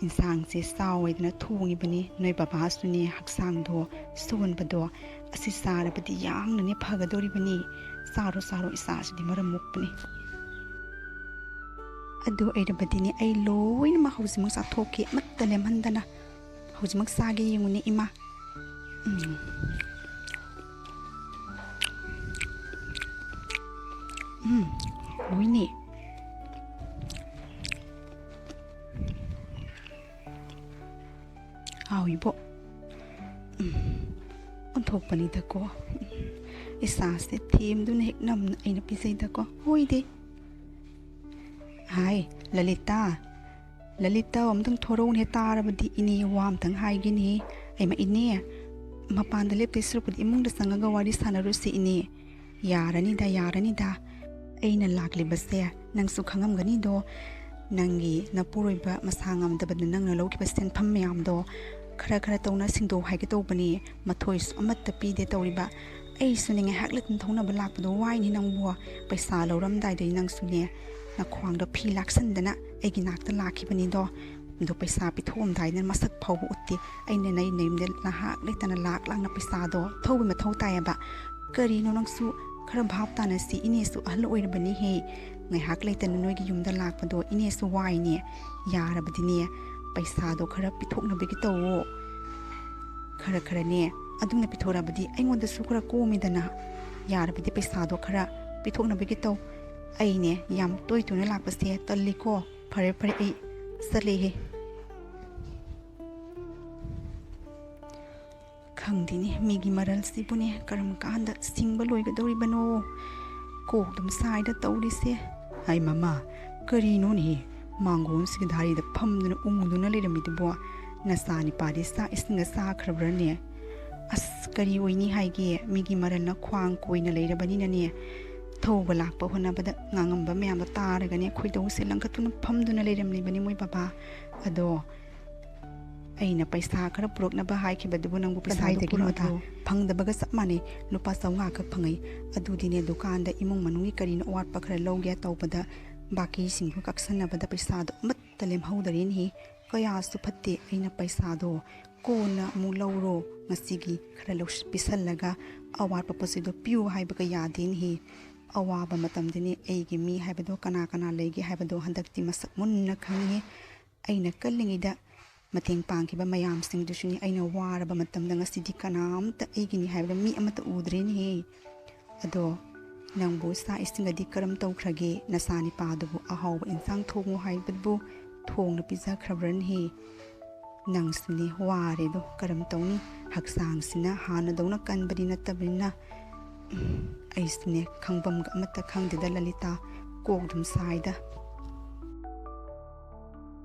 ꯏꯟꯁꯥꯡꯁꯦ ꯆꯥꯎ ꯍꯥꯏꯗꯅ ꯊꯣꯡꯉꯤꯕꯅꯤ꯫ ꯅꯣꯏ ꯕꯕꯥꯁꯨꯅꯦ ꯍꯛꯆꯥꯡꯗꯣ ꯁꯣꯟꯕꯗꯣ ꯑꯁꯤ ꯆꯥꯔꯕꯗꯤ ꯌꯥꯡꯅꯅꯦ ꯐꯒꯗꯧꯔꯤꯕꯅꯤ꯫ ꯆꯥꯔꯣ, ꯆꯥꯔꯣ, ꯏꯆꯥꯁꯤꯗꯤ ꯃꯔꯝ ꯃꯣꯛꯄꯅꯤ꯫ ꯑꯗꯨ ꯑꯣꯏꯔꯕꯗꯤꯅꯦ ꯑꯩ ꯂꯣꯏꯅꯃꯛ ꯍꯧꯖꯤꯛꯃꯛ ꯆꯥꯊꯣꯛꯀꯦ, ꯑꯃꯠꯇ ꯂꯦꯝꯍꯟꯗꯅ꯫ ꯍꯧꯖꯤꯛꯃꯛ ꯆꯥꯒꯦ ꯌꯦꯡꯉꯨꯅꯦ ꯏꯃꯥ꯫ ꯎꯝ꯫ ꯎꯝ, ꯂꯣꯏꯅꯦ꯫ ꯍꯥꯎꯏꯕꯣ꯫ ꯎꯝ, ꯑꯣꯟꯊꯣꯛꯄꯅꯤꯗꯀꯣ꯫ ꯏꯁꯥꯁꯦ ꯊꯦꯝꯗꯨꯅ ꯍꯦꯛ ꯅꯝꯅ ꯑꯩꯅ ꯄꯤꯖꯩꯗꯀꯣ꯫ ꯍꯣꯏꯗꯤ꯫ ꯍꯥꯏ, ꯂꯂꯤꯇꯥ, ꯂꯂꯤꯇꯥ, ꯑꯝꯇꯪ ꯊꯣꯔꯛꯎꯅꯦ, ꯇꯥꯔꯕꯗꯤ ꯏꯅꯦ ꯋꯥ ꯑꯝꯇꯪ ꯍꯥꯏꯒꯦꯅꯦ꯫ ꯑꯩꯃ ꯏꯅꯦ, ꯃꯄꯥꯟꯗ ꯂꯦꯞꯇꯣꯏ ꯁꯔꯨꯛꯄꯨꯗꯤ ꯏꯃꯨꯡꯗ ꯆꯪꯉꯒ ꯋꯥꯔꯤ ꯁꯥꯟꯅꯔꯨꯁꯤ ꯏꯅꯦ꯫ ꯌꯥꯔꯅꯤꯗ, ꯌꯥꯔꯅꯤꯗ꯫ ꯑꯩꯅ ꯂꯥꯛꯂꯤꯕꯁꯦ ꯅꯪꯁꯨ ꯈꯪꯉꯝꯒꯅꯤꯗꯣ꯫ ꯅꯪꯒꯤ ꯅꯄꯨꯔꯣꯏꯕ ꯃꯁꯥ ꯉꯝꯗꯕꯗ ꯅꯪꯅ ꯂꯧꯈꯤꯕ ꯁꯦꯟꯐꯝ ꯃꯌꯥꯝꯗꯣ ꯈꯔ ꯈꯔ ꯇꯧꯅ ꯁꯤꯡꯗꯣꯛ ꯍꯥꯏꯒꯦ ꯇꯧꯕꯅꯤ꯫ ꯃꯊꯣꯏꯁꯨ ꯑꯃꯠꯇ ꯄꯤꯗꯦ ꯇꯧꯔꯤꯕ꯫ ꯑꯩꯁꯨꯅꯦ ꯉꯥꯏꯍꯥꯛ ꯂꯩꯇꯅ ꯊꯣꯛꯅꯕ ꯂꯥꯛꯄꯗꯣ ꯋꯥꯏꯅꯦ ꯅꯪꯕꯨ꯫ ꯄꯩꯁꯥ ꯂꯧꯔꯝꯗꯥꯏꯗꯗꯤ ꯅꯪꯁꯨꯅꯦ ꯅꯈ꯭ꯋꯥꯡꯗ ꯐꯤ ꯂꯥꯛꯁꯟꯗꯅ ꯑꯩꯒꯤ ꯅꯥꯛꯇ ꯂꯥꯛꯈꯤꯕꯅꯤꯗꯣ꯫ ꯑꯗꯣ ꯄꯩꯁꯥ ꯄꯤꯊꯣꯛꯑꯝꯗꯥꯏꯗꯅ ꯃꯁꯛ ꯐꯥꯎꯕ ꯎꯠꯇꯦ꯫ ꯑꯩꯅ ꯅꯣꯏ ꯅꯌꯨꯝꯗ ꯉꯥꯏꯍꯥꯛ ꯂꯩꯇꯅ ꯂꯥꯛ ꯂꯥꯛꯅ ꯄꯩꯁꯥꯗꯣ ꯊꯧꯕ ꯃꯊꯧ ꯇꯥꯏꯌꯦꯕ꯫ ꯀꯔꯤꯅꯣ ꯅꯪꯁꯨ? ꯈꯔ ꯚꯥꯞ ꯇꯥꯅꯁꯤ, ꯏꯅꯦꯁꯨ ꯑꯍꯜ ꯑꯣꯏꯔꯕꯅꯤꯍꯦ꯫ ꯉꯥꯏꯍꯥꯛ ꯂꯩꯇꯅ ꯅꯣꯏꯒꯤ ꯌꯨꯝꯗ ꯂꯥꯛꯄꯗꯣ ꯏꯅꯦꯁꯨ ꯋꯥꯏꯅꯦ꯫ ꯌꯥꯔꯕꯗꯤꯅꯦ ꯄꯩꯁꯥꯗꯣ ꯈꯔ ꯄꯤꯊꯣꯛꯅꯕꯒꯤ ꯇꯧꯋꯣ꯫ ꯈꯔ ꯈꯔꯅꯦ ꯑꯗꯨꯝꯅ ꯄꯤꯊꯣꯔꯛꯑꯕꯗꯤ ꯑꯩꯉꯣꯟꯗꯁꯨ ꯈꯔ ꯀꯣꯝꯃꯤꯗꯅ꯫ ꯌꯥꯔꯕꯗꯤ ꯄꯩꯁꯥꯗꯣ ꯈꯔ ꯄꯤꯊꯣꯛꯅꯕꯒꯤ ꯇꯧ꯫ ꯑꯩꯅꯦ ꯌꯥꯝ ꯇꯣꯏ ꯇꯣꯏꯅ ꯂꯥꯛꯄꯁꯦ ꯇꯜꯂꯤꯀꯣ꯫ ꯐꯔꯦ ꯐꯔꯦ, ꯑꯩ ꯆꯠꯂꯦꯍꯦ꯫ ꯈꯪꯗꯦꯅꯦ, ꯃꯤꯒꯤ ꯃꯔꯜꯁꯤꯕꯨꯅꯦ ꯀꯔꯝ ꯀꯥꯟꯗ ꯁꯤꯡꯕ ꯂꯣꯏꯒꯗꯧꯔꯤꯕꯅꯣ? ꯀꯣꯛ ꯑꯗꯨꯝ ꯁꯥꯏꯗ ꯇꯧꯔꯤꯁꯦ꯫ ꯍꯥꯏ ꯃꯃꯥ, ꯀꯔꯤꯅꯣꯅꯦ? ꯃꯥꯡꯒꯣꯟꯁꯤꯒꯤ ꯙꯥꯔꯤꯗ ꯐꯝꯗꯨꯅ ꯎꯪꯗꯨꯅ ꯂꯩꯔꯝꯃꯤꯗꯨꯕꯣ? ꯅꯆꯥ ꯅꯤꯄꯥꯗꯤ ꯆꯥꯛ ꯏꯁꯤꯡꯒ ꯆꯥꯈ꯭ꯔꯕ꯭ꯔꯥꯅꯦ? ꯑꯁ, ꯀꯔꯤ ꯑꯣꯏꯅꯤ ꯍꯥꯏꯒꯦ? ꯃꯤꯒꯤ ꯃꯔꯜꯅ ꯈ꯭ꯋꯥꯡ ꯀꯣꯏꯅ ꯂꯩꯔꯕꯅꯤꯅꯅꯦ, ꯊꯧꯕ ꯂꯥꯛꯄ ꯍꯣꯠꯅꯕꯗ ꯉꯥꯡꯉꯝꯕ ꯃꯌꯥꯝꯗꯣ ꯇꯥꯔꯒꯅꯦ ꯈꯣꯏꯗꯧꯁꯦ ꯂꯪꯈꯠꯇꯨꯅ ꯐꯝꯗꯨꯅ ꯂꯩꯔꯝꯂꯤꯕꯅꯤ ꯃꯣꯏ ꯕꯕꯥ꯫ ꯑꯗꯣ ꯑꯩꯅ ꯄꯩꯁꯥ ꯈꯔ ꯄꯨꯔꯛꯅꯕ ꯍꯥꯏꯈꯤꯕꯗꯨꯕꯨ ꯅꯪꯕꯨ ꯄꯩꯁꯥꯗꯣ ꯀꯗꯥꯏꯗꯒꯤꯅꯣꯗ? ꯄꯨꯔꯛꯑꯕ꯭ꯔꯣ? ꯐꯪꯗꯕꯒ ꯆꯞ ꯃꯥꯟꯅꯩ꯫ ꯂꯨꯄꯥ ꯆꯥꯝꯃꯉꯥ ꯈꯛ ꯐꯪꯉꯤ꯫ ꯑꯗꯨꯗꯤꯅꯦ, ꯗꯨꯀꯥꯟꯗ ꯏꯃꯨꯡ ꯃꯅꯨꯡꯒꯤ ꯀꯔꯤꯅꯣ ꯑꯋꯥꯠꯄ ꯈꯔ ꯂꯧꯒꯦ ꯇꯧꯕꯗ ꯕꯥꯀꯤꯁꯤꯡꯗꯨ ꯀꯛꯁꯟꯅꯕꯗ ꯄꯩꯁꯥꯗꯣ ꯑꯃꯠꯇ ꯂꯦꯝꯍꯧꯗꯔꯦꯅꯦꯍꯦ꯫ ꯀꯌꯥꯁꯨ ꯐꯠꯇꯦ꯫ ꯑꯩꯅ ꯄꯩꯁꯥꯗꯣ ꯀꯣꯟꯅ ꯑꯃꯨꯛ ꯂꯧꯔꯣ, ꯉꯁꯤꯒꯤ ꯈꯔ ꯂꯧꯁ-, ꯄꯤꯁꯜꯂꯒ ꯑꯋꯥꯠꯄ ꯄꯣꯠꯆꯩꯗꯣ ꯄꯤꯌꯨ ꯍꯥꯏꯕꯒ ꯌꯥꯗꯦꯅꯦꯍꯦ꯫ ꯑꯋꯥꯕ ꯃꯇꯝꯗꯅꯦ ꯑꯩꯒꯤ ꯃꯤ ꯍꯥꯏꯕꯗꯣ ꯀꯅꯥ ꯀꯅꯥ ꯂꯩꯒꯦ ꯍꯥꯏꯕꯗꯣ ꯍꯟꯗꯛꯇꯤ ꯃꯁꯛ ꯃꯨꯟꯅ ꯈꯪꯉꯤꯍꯦ꯫ ꯑꯩꯅ ꯀꯜꯂꯤꯉꯩꯗ ꯃꯇꯦꯡ ꯄꯥꯡꯈꯤꯕ ꯃꯌꯥꯝꯁꯤꯡꯗꯨꯁꯨꯅꯤ, ꯑꯩꯅ ꯋꯥꯔꯕ ꯃꯇꯝꯗ ꯉꯁꯤꯗꯤ ꯀꯅꯥꯝꯇ ꯑꯩꯒꯤꯅꯤ ꯍꯥꯏꯕꯗ ꯃꯤ ꯑꯃꯠꯇ ꯎꯗ꯭ꯔꯦꯅꯦꯍꯦ꯫ ꯑꯗꯣ ꯅꯪꯕꯨ ꯆꯥꯛ ꯏꯁꯤꯡꯒꯗꯤ ꯀꯔꯝ ꯇꯧꯈ꯭ꯔꯒꯦ? ꯅꯆꯥ ꯅꯤꯄꯥꯗꯨꯕꯨ ꯑꯍꯥꯎꯕ ꯏꯟꯁꯥꯡ ꯊꯣꯡꯉꯨ ꯍꯥꯏꯕꯗꯨꯕꯨ ꯊꯣꯡꯅ ꯄꯤꯖꯈ꯭ꯔꯕ꯭ꯔꯅꯦꯍꯦ? ꯅꯪꯁꯨꯅꯦ ꯋꯥꯔꯦꯗꯣ, ꯀꯔꯝ ꯇꯧꯅꯤ? ꯍꯛꯆꯥꯡꯁꯤꯅ ꯍꯥꯟꯅꯗꯧꯅ ꯀꯟꯕꯗꯤ ꯅꯠꯇꯕꯅꯤꯅ꯫ ꯎꯝ, ꯑꯩꯁꯨꯅꯦ ꯈꯪꯐꯝꯒ ꯑꯃꯠꯇ ꯈꯪꯗꯦꯗ ꯂꯂꯤꯇꯥ, ꯀꯣꯛ ꯑꯗꯨꯝ ꯁꯥꯏꯗ꯫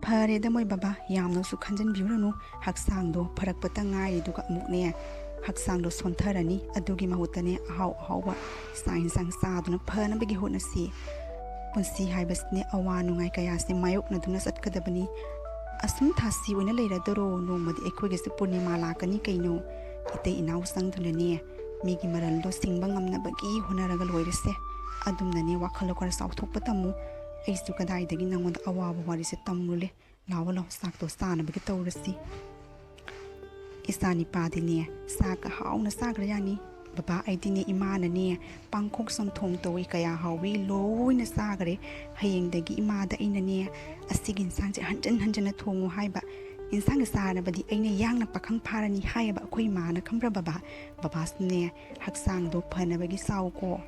ꯐꯔꯦꯗ ꯃꯣꯏ ꯕꯕꯥ, ꯌꯥꯝꯅꯁꯨ ꯈꯟꯖꯟꯕꯤꯔꯨꯔꯅꯨ꯫ ꯍꯛꯆꯥꯡꯗꯣ ꯐꯔꯛꯄꯇ ꯉꯥꯏꯔꯤꯗꯨꯒ ꯑꯃꯨꯛꯅꯦ ꯍꯛꯆꯥꯡꯗꯣ ꯁꯣꯟꯊꯔꯅꯤ꯫ ꯑꯗꯨꯒꯤ ꯃꯍꯨꯠꯇꯅꯦ ꯑꯍꯥꯎ ꯑꯍꯥꯎꯕ ꯆꯥꯛ ꯏꯟꯁꯥꯡ ꯆꯥꯗꯨꯅ ꯐꯅꯕꯒꯤ ꯍꯣꯠꯅꯁꯤ꯫ ꯄꯨꯟꯁꯤ ꯍꯥꯏꯕꯁꯤꯅꯦ ꯑꯋꯥ ꯅꯨꯡꯉꯥꯏ ꯀꯌꯥꯁꯦ ꯃꯥꯌꯣꯛꯅꯗꯨꯅ ꯆꯠꯀꯗꯕꯅꯤ꯫ ꯑꯁꯨꯝ ꯊꯥꯁꯤ ꯑꯣꯏꯅ ꯂꯩꯔꯗꯔꯣ? ꯅꯣꯡꯃꯗꯤ ꯑꯩꯈꯣꯏꯒꯤꯁꯨ ꯄꯨꯔꯅꯤꯃꯥ ꯂꯥꯛꯀꯅꯤ ꯀꯩꯅꯣ꯫ ꯏꯇꯩ ꯏꯅꯥꯎ ꯆꯪꯗꯨꯅꯅꯦ ꯃꯤꯒꯤ ꯃꯔꯜꯗꯣ ꯁꯤꯡꯕ ꯉꯝꯅꯕꯒꯤ ꯍꯣꯠꯅꯔꯒ ꯂꯣꯏꯔꯁꯦ꯫ ꯑꯗꯨꯝꯅꯅꯦ ꯋꯥꯈꯜꯗꯣ ꯈꯔ ꯆꯥꯎꯊꯣꯛꯄ ꯇꯝꯃꯨ꯫ ꯑꯩꯁꯨ ꯀꯗꯥꯏꯗꯒꯤ ꯅꯪꯉꯣꯟꯗ ꯑꯋꯥꯕ ꯋꯥꯔꯤꯁꯦ ꯇꯝꯂꯨꯂꯦ꯫ ꯂꯥꯛꯑꯣ ꯂꯥꯛꯑꯣ, ꯆꯥꯛꯇꯣ ꯆꯥꯅꯕꯒꯤ ꯇꯧꯔꯁꯤ꯫ ꯏꯆꯥ ꯅꯤꯄꯥꯗꯤꯅꯦ ꯆꯥꯛꯀ ꯍꯥꯎꯅ ꯆꯥꯈ꯭ꯔꯖꯥꯠꯅꯤ꯫ ꯕꯕꯥ, ꯑꯩꯗꯤꯅꯦ ꯏꯃꯥꯅꯅꯦ ꯄꯥꯡꯈꯣꯛ ꯆꯝꯊꯣꯡ ꯇꯧꯏ, ꯀꯌꯥ ꯍꯥꯎꯏ, ꯂꯣꯏꯅ ꯆꯥꯈ꯭ꯔꯦ꯫ ꯍꯌꯦꯡꯗꯒꯤ ꯏꯃꯥꯗ ꯑꯩꯅꯅꯦ ꯑꯁꯤꯒꯤ ꯏꯟꯁꯥꯡꯁꯦ ꯍꯟꯖꯟ ꯍꯟꯖꯟꯅ ꯊꯣꯡꯉꯨ ꯍꯥꯏꯕ꯫ ꯏꯟꯁꯥꯡ ꯆꯥꯅꯕꯗꯤ ꯑꯩꯅ ꯌꯥꯡꯅ ꯄꯥꯈꯪ ꯐꯥꯔꯅꯤ ꯍꯥꯏꯌꯦꯕ ꯑꯩꯈꯣꯏ ꯏꯃꯥꯅ, ꯈꯪꯕ꯭ꯔꯥ ꯕꯕꯥ? ꯕꯕꯥꯁꯨꯅꯦ, ꯍꯛꯆꯥꯡꯗꯣ ꯐꯅꯕꯒꯤ ꯆꯥꯎꯀꯣ꯫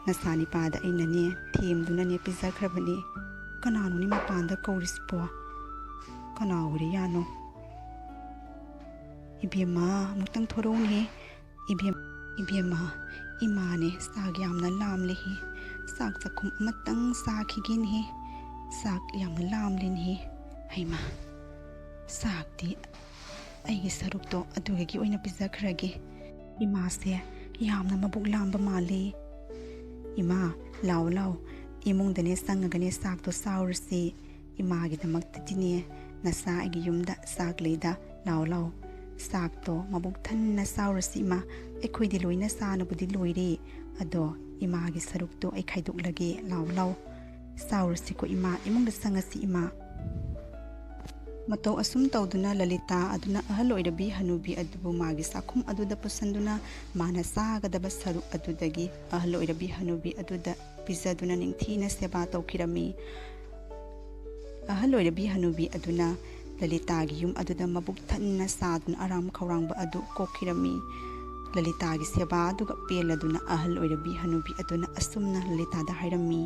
ꯅꯆꯥ ꯅꯤꯄꯥꯗ ꯑꯩꯅꯅꯦ ꯊꯦꯝꯗꯨꯅꯅꯦ ꯄꯤꯖꯈ꯭ꯔꯕꯅꯦ꯫ ꯀꯅꯥꯅꯣꯅꯦ ꯃꯄꯥꯟꯗ ꯀꯧꯔꯤꯁꯤꯕꯣ? ꯀꯅꯥ ꯑꯣꯏꯔꯤꯌꯥꯅꯣ? ꯏꯕꯦꯝꯃ, ꯑꯃꯨꯛꯇꯪ ꯊꯣꯔꯛꯎꯅꯦ꯫ ꯏꯕꯦꯝ, ꯏꯕꯦꯝꯃ, ꯏꯃꯥꯅꯦ ꯆꯥꯛ ꯌꯥꯝꯅ ꯂꯥꯝꯂꯦꯍꯦ꯫ ꯆꯥꯛ ꯆꯥꯛꯈꯨꯝ ꯑꯃꯇꯪ ꯆꯥꯈꯤꯒꯦꯅꯦꯍꯦ꯫ ꯆꯥꯛ ꯌꯥꯝꯅ ꯂꯥꯝꯂꯦꯅꯦꯍꯦ꯫ ꯍꯩꯃꯥ, ꯆꯥꯛꯇꯤ ꯑꯩꯒꯤ ꯁꯔꯨꯛꯇꯣ ꯑꯗꯨꯗꯒꯤ ꯑꯣꯏꯅ ꯄꯤꯖꯈ꯭ꯔꯒꯦ꯫ ꯏꯃꯥꯁꯦ ꯌꯥꯝꯅ ꯃꯕꯨꯛ ꯂꯥꯝꯕ ꯃꯥꯜꯂꯤ꯫ ꯏꯃꯥ, ꯂꯥꯎ ꯂꯥꯎ, ꯏꯃꯨꯡꯗꯅꯦ ꯆꯪꯉꯒꯅꯦ ꯆꯥꯛꯇꯣ ꯆꯥꯎꯔꯁꯤ꯫ ꯏꯃꯥꯒꯤꯗꯃꯛꯇꯗꯤꯅꯦ ꯅꯆꯥ ꯑꯩꯒꯤ ꯌꯨꯝꯗ ꯆꯥꯛ ꯂꯩꯗ꯫ ꯂꯥꯎ ꯂꯥꯎ, ꯆꯥꯛꯇꯣ ꯃꯕꯨꯛ ꯊꯟꯅ ꯆꯥꯎꯔꯁꯤ ꯏꯃꯥ꯫ ꯑꯩꯈꯣꯏꯗꯤ ꯂꯣꯏꯅ ꯆꯥꯅꯕꯨꯗꯤ ꯂꯣꯏꯔꯦ, ꯑꯗꯣ ꯏꯃꯥꯒꯤ ꯁꯔꯨꯛꯇꯣ ꯑꯩ ꯈꯥꯏꯗꯣꯛꯂꯒꯦ꯫ ꯂꯥꯎ ꯂꯥꯎ, ꯆꯥꯎꯔꯁꯤꯀꯣ ꯏꯃꯥ, ꯏꯃꯨꯡꯗ ꯆꯪꯉꯁꯤ ꯏꯃꯥ꯫ ꯃꯇꯧ ꯑꯁꯨꯝ ꯇꯧꯗꯨꯅ ꯂꯂꯤꯇꯥ ꯑꯗꯨꯅ ꯑꯍꯜ ꯑꯣꯏꯔꯕꯤ ꯍꯅꯨꯕꯤ ꯑꯗꯨꯕꯨ ꯃꯥꯒꯤ ꯆꯥꯛꯈꯨꯝ ꯑꯗꯨꯗ ꯄꯨꯁꯤꯟꯗꯨꯅ ꯃꯥꯅ ꯆꯥꯒꯗꯕ ꯁꯔꯨꯛ ꯑꯗꯨꯗꯒꯤ ꯑꯍꯜ ꯑꯣꯏꯔꯕꯤ ꯍꯅꯨꯕꯤ ꯑꯗꯨꯗ ꯄꯤꯖꯗꯨꯅ ꯅꯤꯡꯊꯤꯅ ꯁꯦꯕꯥ ꯇꯧꯈꯤꯔꯝꯃꯤ꯫ ꯑꯍꯜ ꯑꯣꯏꯔꯕꯤ ꯍꯅꯨꯕꯤ ꯑꯗꯨꯅ ꯂꯂꯤꯇꯥꯒꯤ ꯌꯨꯝ ꯑꯗꯨꯗ ꯃꯕꯨꯛ ꯊꯟꯅ ꯆꯥꯗꯨꯅ ꯑꯔꯥꯝ ꯈꯧꯔꯥꯡꯕ ꯑꯗꯨ ꯀꯣꯛꯈꯤꯔꯝꯃꯤ꯫ ꯂꯂꯤꯇꯥꯒꯤ ꯁꯦꯕꯥ ꯑꯗꯨꯒ ꯄꯦꯜꯂꯗꯨꯅ ꯑꯍꯜ ꯑꯣꯏꯔꯕꯤ ꯍꯅꯨꯕꯤ ꯑꯗꯨꯅ ꯑꯁꯨꯝꯅ ꯂꯂꯤꯇꯥꯗ ꯍꯥꯏꯔꯝꯃꯤ,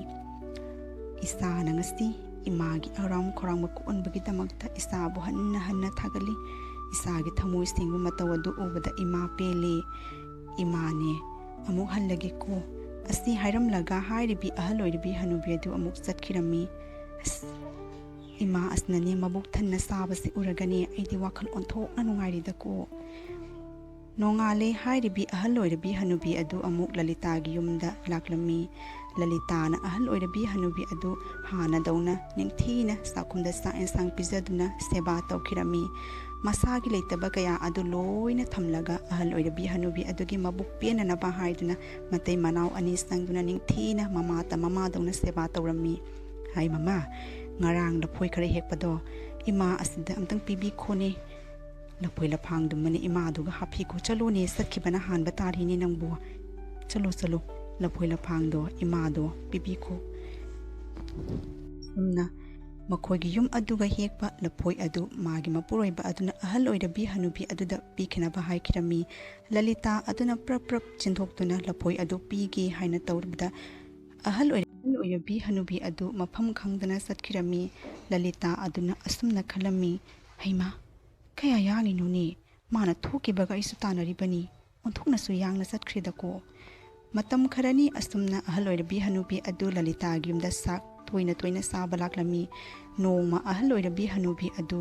"ꯏꯆꯥꯅ ꯉꯁꯤ ꯏꯃꯥꯒꯤ ꯑꯔꯥꯝ ꯈꯧꯔꯥꯡꯕ ꯀꯣꯛꯍꯟꯕꯒꯤꯗꯃꯛꯇ ꯏꯆꯥꯕꯨ ꯍꯟꯅ ꯍꯟꯅ ꯊꯥꯒꯠꯂꯤ꯫ ꯏꯆꯥꯒꯤ ꯊꯃꯣꯏ ꯁꯦꯡꯕ ꯃꯇꯧ ꯑꯗꯨ ꯎꯕꯗ ꯏꯃꯥ ꯄꯦꯜꯂꯤ꯫ ꯏꯃꯥꯅꯦ, ꯑꯃꯨꯛ ꯍꯜꯂꯒꯦꯀꯣ꯫" ꯑꯁꯤ ꯍꯥꯏꯔꯝꯂꯒ ꯍꯥꯏꯔꯤꯕꯤ ꯑꯍꯜ ꯑꯣꯏꯔꯤꯕꯤ ꯍꯅꯨꯕꯤ ꯑꯗꯨ ꯑꯃꯨꯛ ꯆꯠꯈꯤꯔꯝꯃꯤ꯫ ꯑꯁ, ꯏꯃꯥ ꯑꯁꯤꯅꯅꯦ ꯃꯕꯨꯛ ꯊꯟꯅ ꯆꯥꯕꯁꯤ ꯎꯔꯒꯅꯦ ꯑꯩꯗꯤ ꯋꯥꯈꯜ ꯑꯣꯟꯊꯣꯛꯅ ꯅꯨꯡꯉꯥꯏꯔꯤꯗꯀꯣ꯫ ꯅꯣꯡꯉꯥꯜꯂꯦ ꯍꯥꯏꯔꯤꯕꯤ ꯑꯍꯜ ꯑꯣꯏꯔꯕꯤ ꯍꯅꯨꯕꯤ ꯑꯗꯨ ꯑꯃꯨꯛ ꯂꯂꯤꯇꯥꯒꯤ ꯌꯨꯝꯗ ꯂꯥꯛꯂꯝꯃꯤ꯫ ꯂꯂꯤꯇꯥꯅ ꯑꯍꯜ ꯑꯣꯏꯔꯕꯤ ꯍꯅꯨꯕꯤ ꯑꯗꯨ ꯍꯥꯟꯅꯗꯧꯅ ꯅꯤꯡꯊꯤꯅ ꯆꯥꯛꯈꯨꯝꯗ ꯆꯥꯛ ꯏꯟꯁꯥꯡ ꯄꯤꯖꯗꯨꯅ ꯁꯦꯕꯥ ꯇꯧꯈꯤꯔꯝꯃꯤ꯫ ꯃꯁꯥꯒꯤ ꯂꯩꯇꯕ ꯀꯌꯥ ꯑꯗꯨ ꯂꯣꯏꯅ ꯊꯝꯂꯒ ꯑꯍꯜ ꯑꯣꯏꯔꯕꯤ ꯍꯅꯨꯕꯤ ꯑꯗꯨꯒꯤ ꯃꯕꯨꯛ ꯄꯦꯟꯅꯅꯕ ꯍꯥꯏꯗꯨꯅ ꯃꯇꯩ ꯃꯅꯥꯎ ꯑꯅꯤ ꯆꯪꯗꯨꯅ ꯅꯤꯡꯊꯤꯅ ꯃꯃꯥꯇ ꯃꯃꯥꯗꯧꯅ ꯁꯦꯕꯥ ꯇꯧꯔꯝꯃꯤ꯫ "ꯍꯥꯏ ꯃꯃꯥ, ꯉꯔꯥꯡ ꯂꯐꯣꯏ ꯈꯔ ꯍꯦꯛꯄꯗꯣ ꯏꯃꯥ ꯑꯁꯤꯗ ꯑꯝꯇꯪ ꯄꯤꯕꯤꯈꯣꯅꯦ꯫ ꯂꯐꯣꯏ ꯂꯐꯥꯡꯗꯨꯃꯅꯦ ꯏꯃꯥꯗꯨꯒ ꯍꯥꯞꯄꯤꯈꯣ꯫ ꯆꯠꯂꯣꯅꯦ, ꯆꯠꯈꯤꯕꯅ ꯍꯥꯟꯕ ꯇꯥꯔꯤꯅꯦ ꯅꯪꯕꯨ꯫ ꯆꯠꯂꯣ, ꯆꯠꯂꯣ, ꯂꯐꯣꯏ ꯂꯐꯥꯡꯗꯣ ꯏꯃꯥꯗꯣ ꯄꯤꯕꯤꯈꯣ꯫" ꯑꯁꯨꯝꯅ ꯃꯈꯣꯏꯒꯤ ꯌꯨꯝ ꯑꯗꯨꯒ ꯍꯦꯛꯄ ꯂꯐꯣꯏ ꯑꯗꯨ ꯃꯥꯒꯤ ꯃꯄꯨꯔꯣꯏꯕ ꯑꯗꯨꯅ ꯑꯍꯜ ꯑꯣꯏꯔꯕꯤ ꯍꯅꯨꯕꯤ ꯑꯗꯨꯗ ꯄꯤꯈꯤꯅꯕ ꯍꯥꯏꯈꯤꯔꯝꯃꯤ꯫ ꯂꯂꯤꯇꯥ ꯑꯗꯨꯅ ꯄ꯭ꯔꯞ ꯄ꯭ꯔꯞ ꯆꯤꯟꯊꯣꯛꯇꯨꯅ ꯂꯐꯣꯏ ꯑꯗꯨ ꯄꯤꯒꯦ ꯍꯥꯏꯅ ꯇꯧꯔꯕꯗ ꯑꯍꯜ ꯑꯣꯏꯔ-, ꯑꯍꯜ ꯑꯣꯏꯔꯕꯤ ꯍꯅꯨꯕꯤ ꯑꯗꯨ ꯃꯐꯝ ꯈꯪꯗꯅ ꯆꯠꯈꯤꯔꯝꯃꯤ꯫ ꯂꯂꯤꯇꯥ ꯑꯗꯨꯅ ꯑꯁꯨꯝꯅ ꯈꯜꯂꯝꯃꯤ, "ꯍꯩꯃꯥ, ꯀꯌꯥ ꯌꯥꯡꯂꯤꯅꯣꯅꯦ? ꯃꯥꯅ ꯊꯣꯛꯈꯤꯕꯒ ꯑꯩꯁꯨ ꯇꯥꯟꯅꯔꯤꯕꯅꯤ꯫ ꯑꯣꯟꯊꯣꯛꯅꯁꯨ ꯌꯥꯡꯅ ꯆꯠꯈ꯭ꯔꯦꯗꯀꯣ꯫" ꯃꯇꯝ ꯈꯔꯅꯤ ꯑꯁꯨꯝꯅ ꯑꯍꯜ ꯑꯣꯏꯔꯕꯤ ꯍꯅꯨꯕꯤ ꯑꯗꯨ ꯂꯂꯤꯇꯥꯒꯤ ꯌꯨꯝꯗ ꯆꯥꯛ ꯇꯣꯏꯅ ꯇꯣꯏꯅ ꯆꯥꯕ ꯂꯥꯛꯂꯝꯃꯤ꯫ ꯅꯣꯡꯃ ꯑꯍꯜ ꯑꯣꯏꯔꯕꯤ ꯍꯅꯨꯕꯤ ꯑꯗꯨ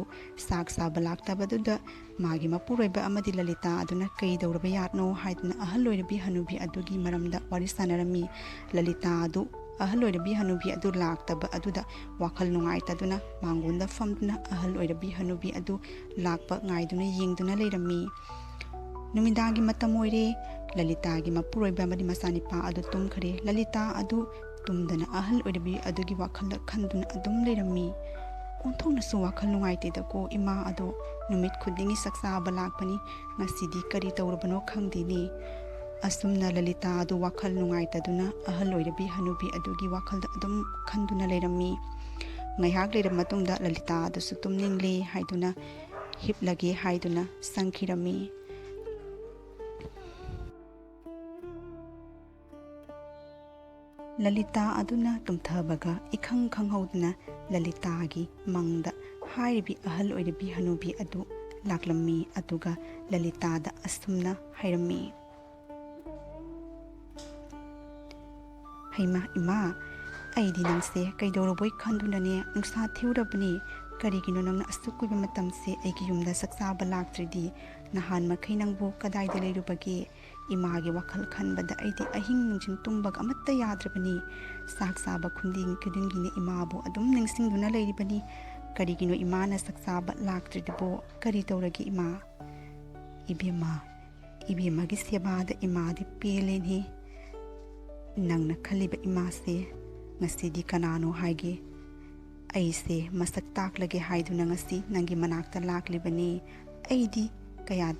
ꯆꯥꯛ ꯆꯥꯕ ꯂꯥꯛꯇꯕꯗꯨꯗ ꯃꯥꯒꯤ ꯃꯄꯨꯔꯣꯏꯕ ꯑꯃꯗꯤ ꯂꯂꯤꯇꯥ ꯑꯗꯨꯅ ꯀꯩꯗꯧꯔꯕ ꯌꯥꯠꯅꯣ ꯍꯥꯏꯗꯨꯅ ꯑꯍꯜ ꯑꯣꯏꯔꯕꯤ ꯍꯅꯨꯕꯤ ꯑꯗꯨꯒꯤ ꯃꯔꯝꯗ ꯋꯥꯔꯤ ꯁꯥꯟꯅꯔꯝꯃꯤ꯫ ꯂꯂꯤꯇꯥ ꯑꯗꯨ, ꯑꯍꯜ ꯑꯣꯏꯔꯕꯤ ꯍꯅꯨꯕꯤ ꯑꯗꯨ ꯂꯥꯛꯇꯕ ꯑꯗꯨꯗ ꯋꯥꯈꯜ ꯅꯨꯡꯉꯥꯏꯇꯗꯨꯅ ꯃꯥꯡꯒꯣꯟꯗ ꯐꯝꯗꯨꯅ ꯑꯍꯜ ꯑꯣꯏꯔꯕꯤ ꯍꯅꯨꯕꯤ ꯑꯗꯨ ꯂꯥꯛꯄ ꯉꯥꯏꯗꯨꯅ ꯌꯦꯡꯗꯨꯅ ꯂꯩꯔꯝꯃꯤ꯫ ꯅꯨꯃꯤꯗꯥꯡꯒꯤ ꯃꯇꯝ ꯑꯣꯏꯔꯦ꯫ ꯂꯂꯤꯇꯥꯒꯤ ꯃꯄꯨꯔꯣꯏꯕ ꯑꯃꯗꯤ ꯃꯆꯥꯅꯤꯄꯥ ꯑꯗꯨ ꯇꯨꯝꯈ꯭ꯔꯦ꯫ ꯂꯂꯤꯇꯥ ꯑꯗꯨ ꯇꯨꯝꯗꯅ ꯑꯍꯜ ꯑꯣꯏꯔꯕꯤ ꯑꯗꯨꯒꯤ ꯋꯥꯈꯜꯗ ꯈꯟꯗꯨꯅ ꯑꯗꯨꯝ ꯂꯩꯔꯝꯃꯤ꯫ "ꯑꯣꯟꯊꯣꯛꯅꯁꯨ ꯋꯥꯈꯜ ꯅꯨꯡꯉꯥꯏꯇꯦꯗꯀꯣ, ꯏꯃꯥ ꯑꯗꯣ ꯅꯨꯃꯤꯠ ꯈꯨꯗꯤꯡꯒꯤ ꯆꯥꯛ ꯆꯥꯕ ꯂꯥꯛꯄꯅꯤ, ꯉꯁꯤꯗꯤ ꯀꯔꯤ ꯇꯧꯔꯕꯅꯣ ꯈꯪꯗꯦꯅꯦ꯫" ꯑꯁꯨꯝꯅ ꯂꯂꯤꯇꯥ ꯑꯗꯨ ꯋꯥꯈꯜ ꯅꯨꯡꯉꯥꯏꯇꯗꯨꯅ ꯑꯍꯜ ꯑꯣꯏꯔꯕꯤ ꯍꯅꯨꯕꯤ ꯑꯗꯨꯒꯤ ꯋꯥꯈꯜꯗ ꯑꯗꯨꯝ ꯈꯟꯗꯨꯅ ꯂꯩꯔꯝꯃꯤ꯫ ꯉꯥꯏꯍꯥꯛ ꯂꯩꯔꯕ ꯃꯇꯨꯡꯗ ꯂꯂꯤꯇꯥ ꯑꯗꯨꯁꯨ ꯇꯨꯝꯅꯤꯡꯂꯦ ꯍꯥꯏꯗꯨꯅ ꯍꯤꯞꯂꯒꯦ ꯍꯥꯏꯗꯨꯅ ꯆꯪꯈꯤꯔꯝꯃꯤ꯫ ꯂꯂꯤꯇꯥ ꯑꯗꯨꯅ ꯇꯨꯝꯊꯕꯒ ꯏꯈꯪ ꯈꯪꯍꯧꯗꯅ ꯂꯂꯤꯇꯥꯒꯤ ꯃꯪꯗ ꯍꯥꯏꯔꯤꯕꯤ ꯑꯍꯜ ꯑꯣꯏꯔꯕꯤ ꯍꯅꯨꯕꯤ ꯑꯗꯨ ꯂꯥꯛꯂꯝꯃꯤ꯫ ꯑꯗꯨꯒ ꯂꯂꯤꯇꯥꯗ ꯑꯁꯨꯝꯅ ꯍꯥꯏꯔꯝꯃꯤ, "ꯍꯩꯃꯥ, ꯏꯃꯥ, ꯑꯩꯗꯤ ꯅꯪꯁꯦ ꯀꯩꯗꯧꯔꯕꯣꯏ ꯈꯟꯗꯨꯅꯅꯦ ꯅꯨꯡꯁꯥ ꯊꯤꯎꯔꯕꯅꯤ꯫ ꯀꯔꯤꯒꯤꯅꯣ ꯅꯪꯅ ꯑꯁꯨꯛ ꯀꯨꯏꯕ ꯃꯇꯝꯁꯦ ꯑꯩꯒꯤ ꯌꯨꯝꯗ ꯆꯥꯛ ꯆꯥꯕ ꯂꯥꯛꯇ꯭ꯔꯤꯗꯤ? ꯅꯍꯥꯟ ꯃꯈꯩ ꯅꯪꯕꯨ ꯀꯗꯥꯏꯗ ꯂꯩꯔꯨꯕꯒꯦ?" ꯏꯃꯥꯒꯤ ꯋꯥꯈꯜ ꯈꯟꯕꯗ ꯑꯩꯗꯤ ꯑꯍꯤꯡ ꯅꯨꯡꯊꯤꯜ ꯇꯨꯝꯕꯒ ꯑꯃꯠꯇ ꯌꯥꯗ꯭ꯔꯕꯅꯤ꯫ ꯆꯥꯛ ꯆꯥꯕ ꯈꯨꯗꯤꯡ ꯈꯨꯗꯤꯡꯒꯤꯅꯦ ꯏꯃꯥꯕꯨ ꯑꯗꯨꯝ ꯅꯤꯡꯁꯤꯡꯗꯨꯅ ꯂꯩꯔꯤꯕꯅꯤ꯫ ꯀꯔꯤꯒꯤꯅꯣ ꯏꯃꯥꯅ ꯆꯥꯛ ꯆꯥꯕ ꯂꯥꯛꯇ꯭ꯔꯤꯗꯨꯕꯣ? ꯀꯔꯤ ꯇꯧꯔꯒꯦ ꯏꯃꯥ? ꯏꯕꯦꯝꯃ, ꯏꯕꯦꯝꯃꯒꯤ ꯁꯦꯕꯥꯗ ꯏꯃꯥꯗꯤ ꯄꯦꯜꯂꯦꯅꯦ꯫ ꯅꯪꯅ ꯈꯜꯂꯤꯕ ꯏꯃꯥꯁꯦ ꯉꯁꯤꯗꯤ ꯀꯅꯥꯅꯣ ꯍꯥꯏꯒꯦ? ꯑꯩꯁꯦ ꯃꯁꯛ ꯇꯥꯛꯂꯒꯦ ꯍꯥꯏꯗꯨꯅ ꯉꯁꯤ ꯅꯪꯒꯤ ꯃꯅꯥꯛꯇ ꯂꯥꯛꯂꯤꯕꯅꯤ꯫ ꯑꯩꯗꯤ ꯀꯌꯥ,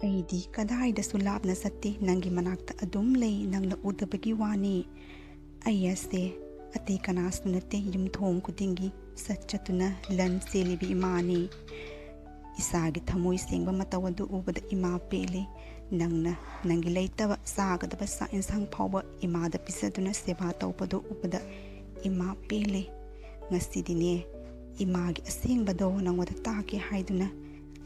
ꯑꯩꯗꯤ ꯀꯗꯥꯏꯗꯁꯨ ꯂꯥꯞꯅ ꯆꯠꯇꯦ, ꯅꯪꯒꯤ ꯃꯅꯥꯛꯇ ꯑꯗꯨꯝ ꯂꯩ, ꯅꯪꯅ ꯎꯗꯕꯒꯤ ꯋꯥꯅꯤ꯫ ꯑꯩ ꯑꯁꯦ ꯑꯇꯩ ꯀꯅꯥꯁꯨ ꯅꯠꯇꯦ, ꯌꯨꯝꯊꯣꯡ ꯈꯨꯗꯤꯡꯒꯤ ꯁꯠ ꯆꯠꯇꯨꯅ ꯂꯟ ꯆꯦꯜꯂꯤꯕꯤ ꯏꯃꯥꯅꯤ꯫ ꯏꯆꯥꯒꯤ ꯊꯃꯣꯏ ꯁꯦꯡꯕ ꯃꯇꯧ ꯑꯗꯨ ꯎꯕꯗ ꯏꯃꯥ ꯄꯦꯜꯂꯤ꯫ ꯅꯪꯅ ꯅꯪꯒꯤ ꯂꯩꯇꯕ ꯆꯥꯒꯗꯕ ꯆꯥꯛ ꯏꯟꯁꯥꯡ ꯐꯥꯎꯕ ꯏꯃꯥꯗ ꯄꯤꯖꯗꯨꯅ ꯁꯦꯕꯥ ꯇꯧꯕꯗꯨ ꯎꯕꯗ ꯏꯃꯥ ꯄꯦꯜꯂꯤ꯫ ꯉꯁꯤꯗꯤꯅꯦ, ꯏꯃꯥꯒꯤ ꯑꯁꯦꯡꯕꯗꯣ ꯅꯪꯉꯣꯟꯗ ꯇꯥꯛꯀꯦ ꯍꯥꯏꯗꯨꯅ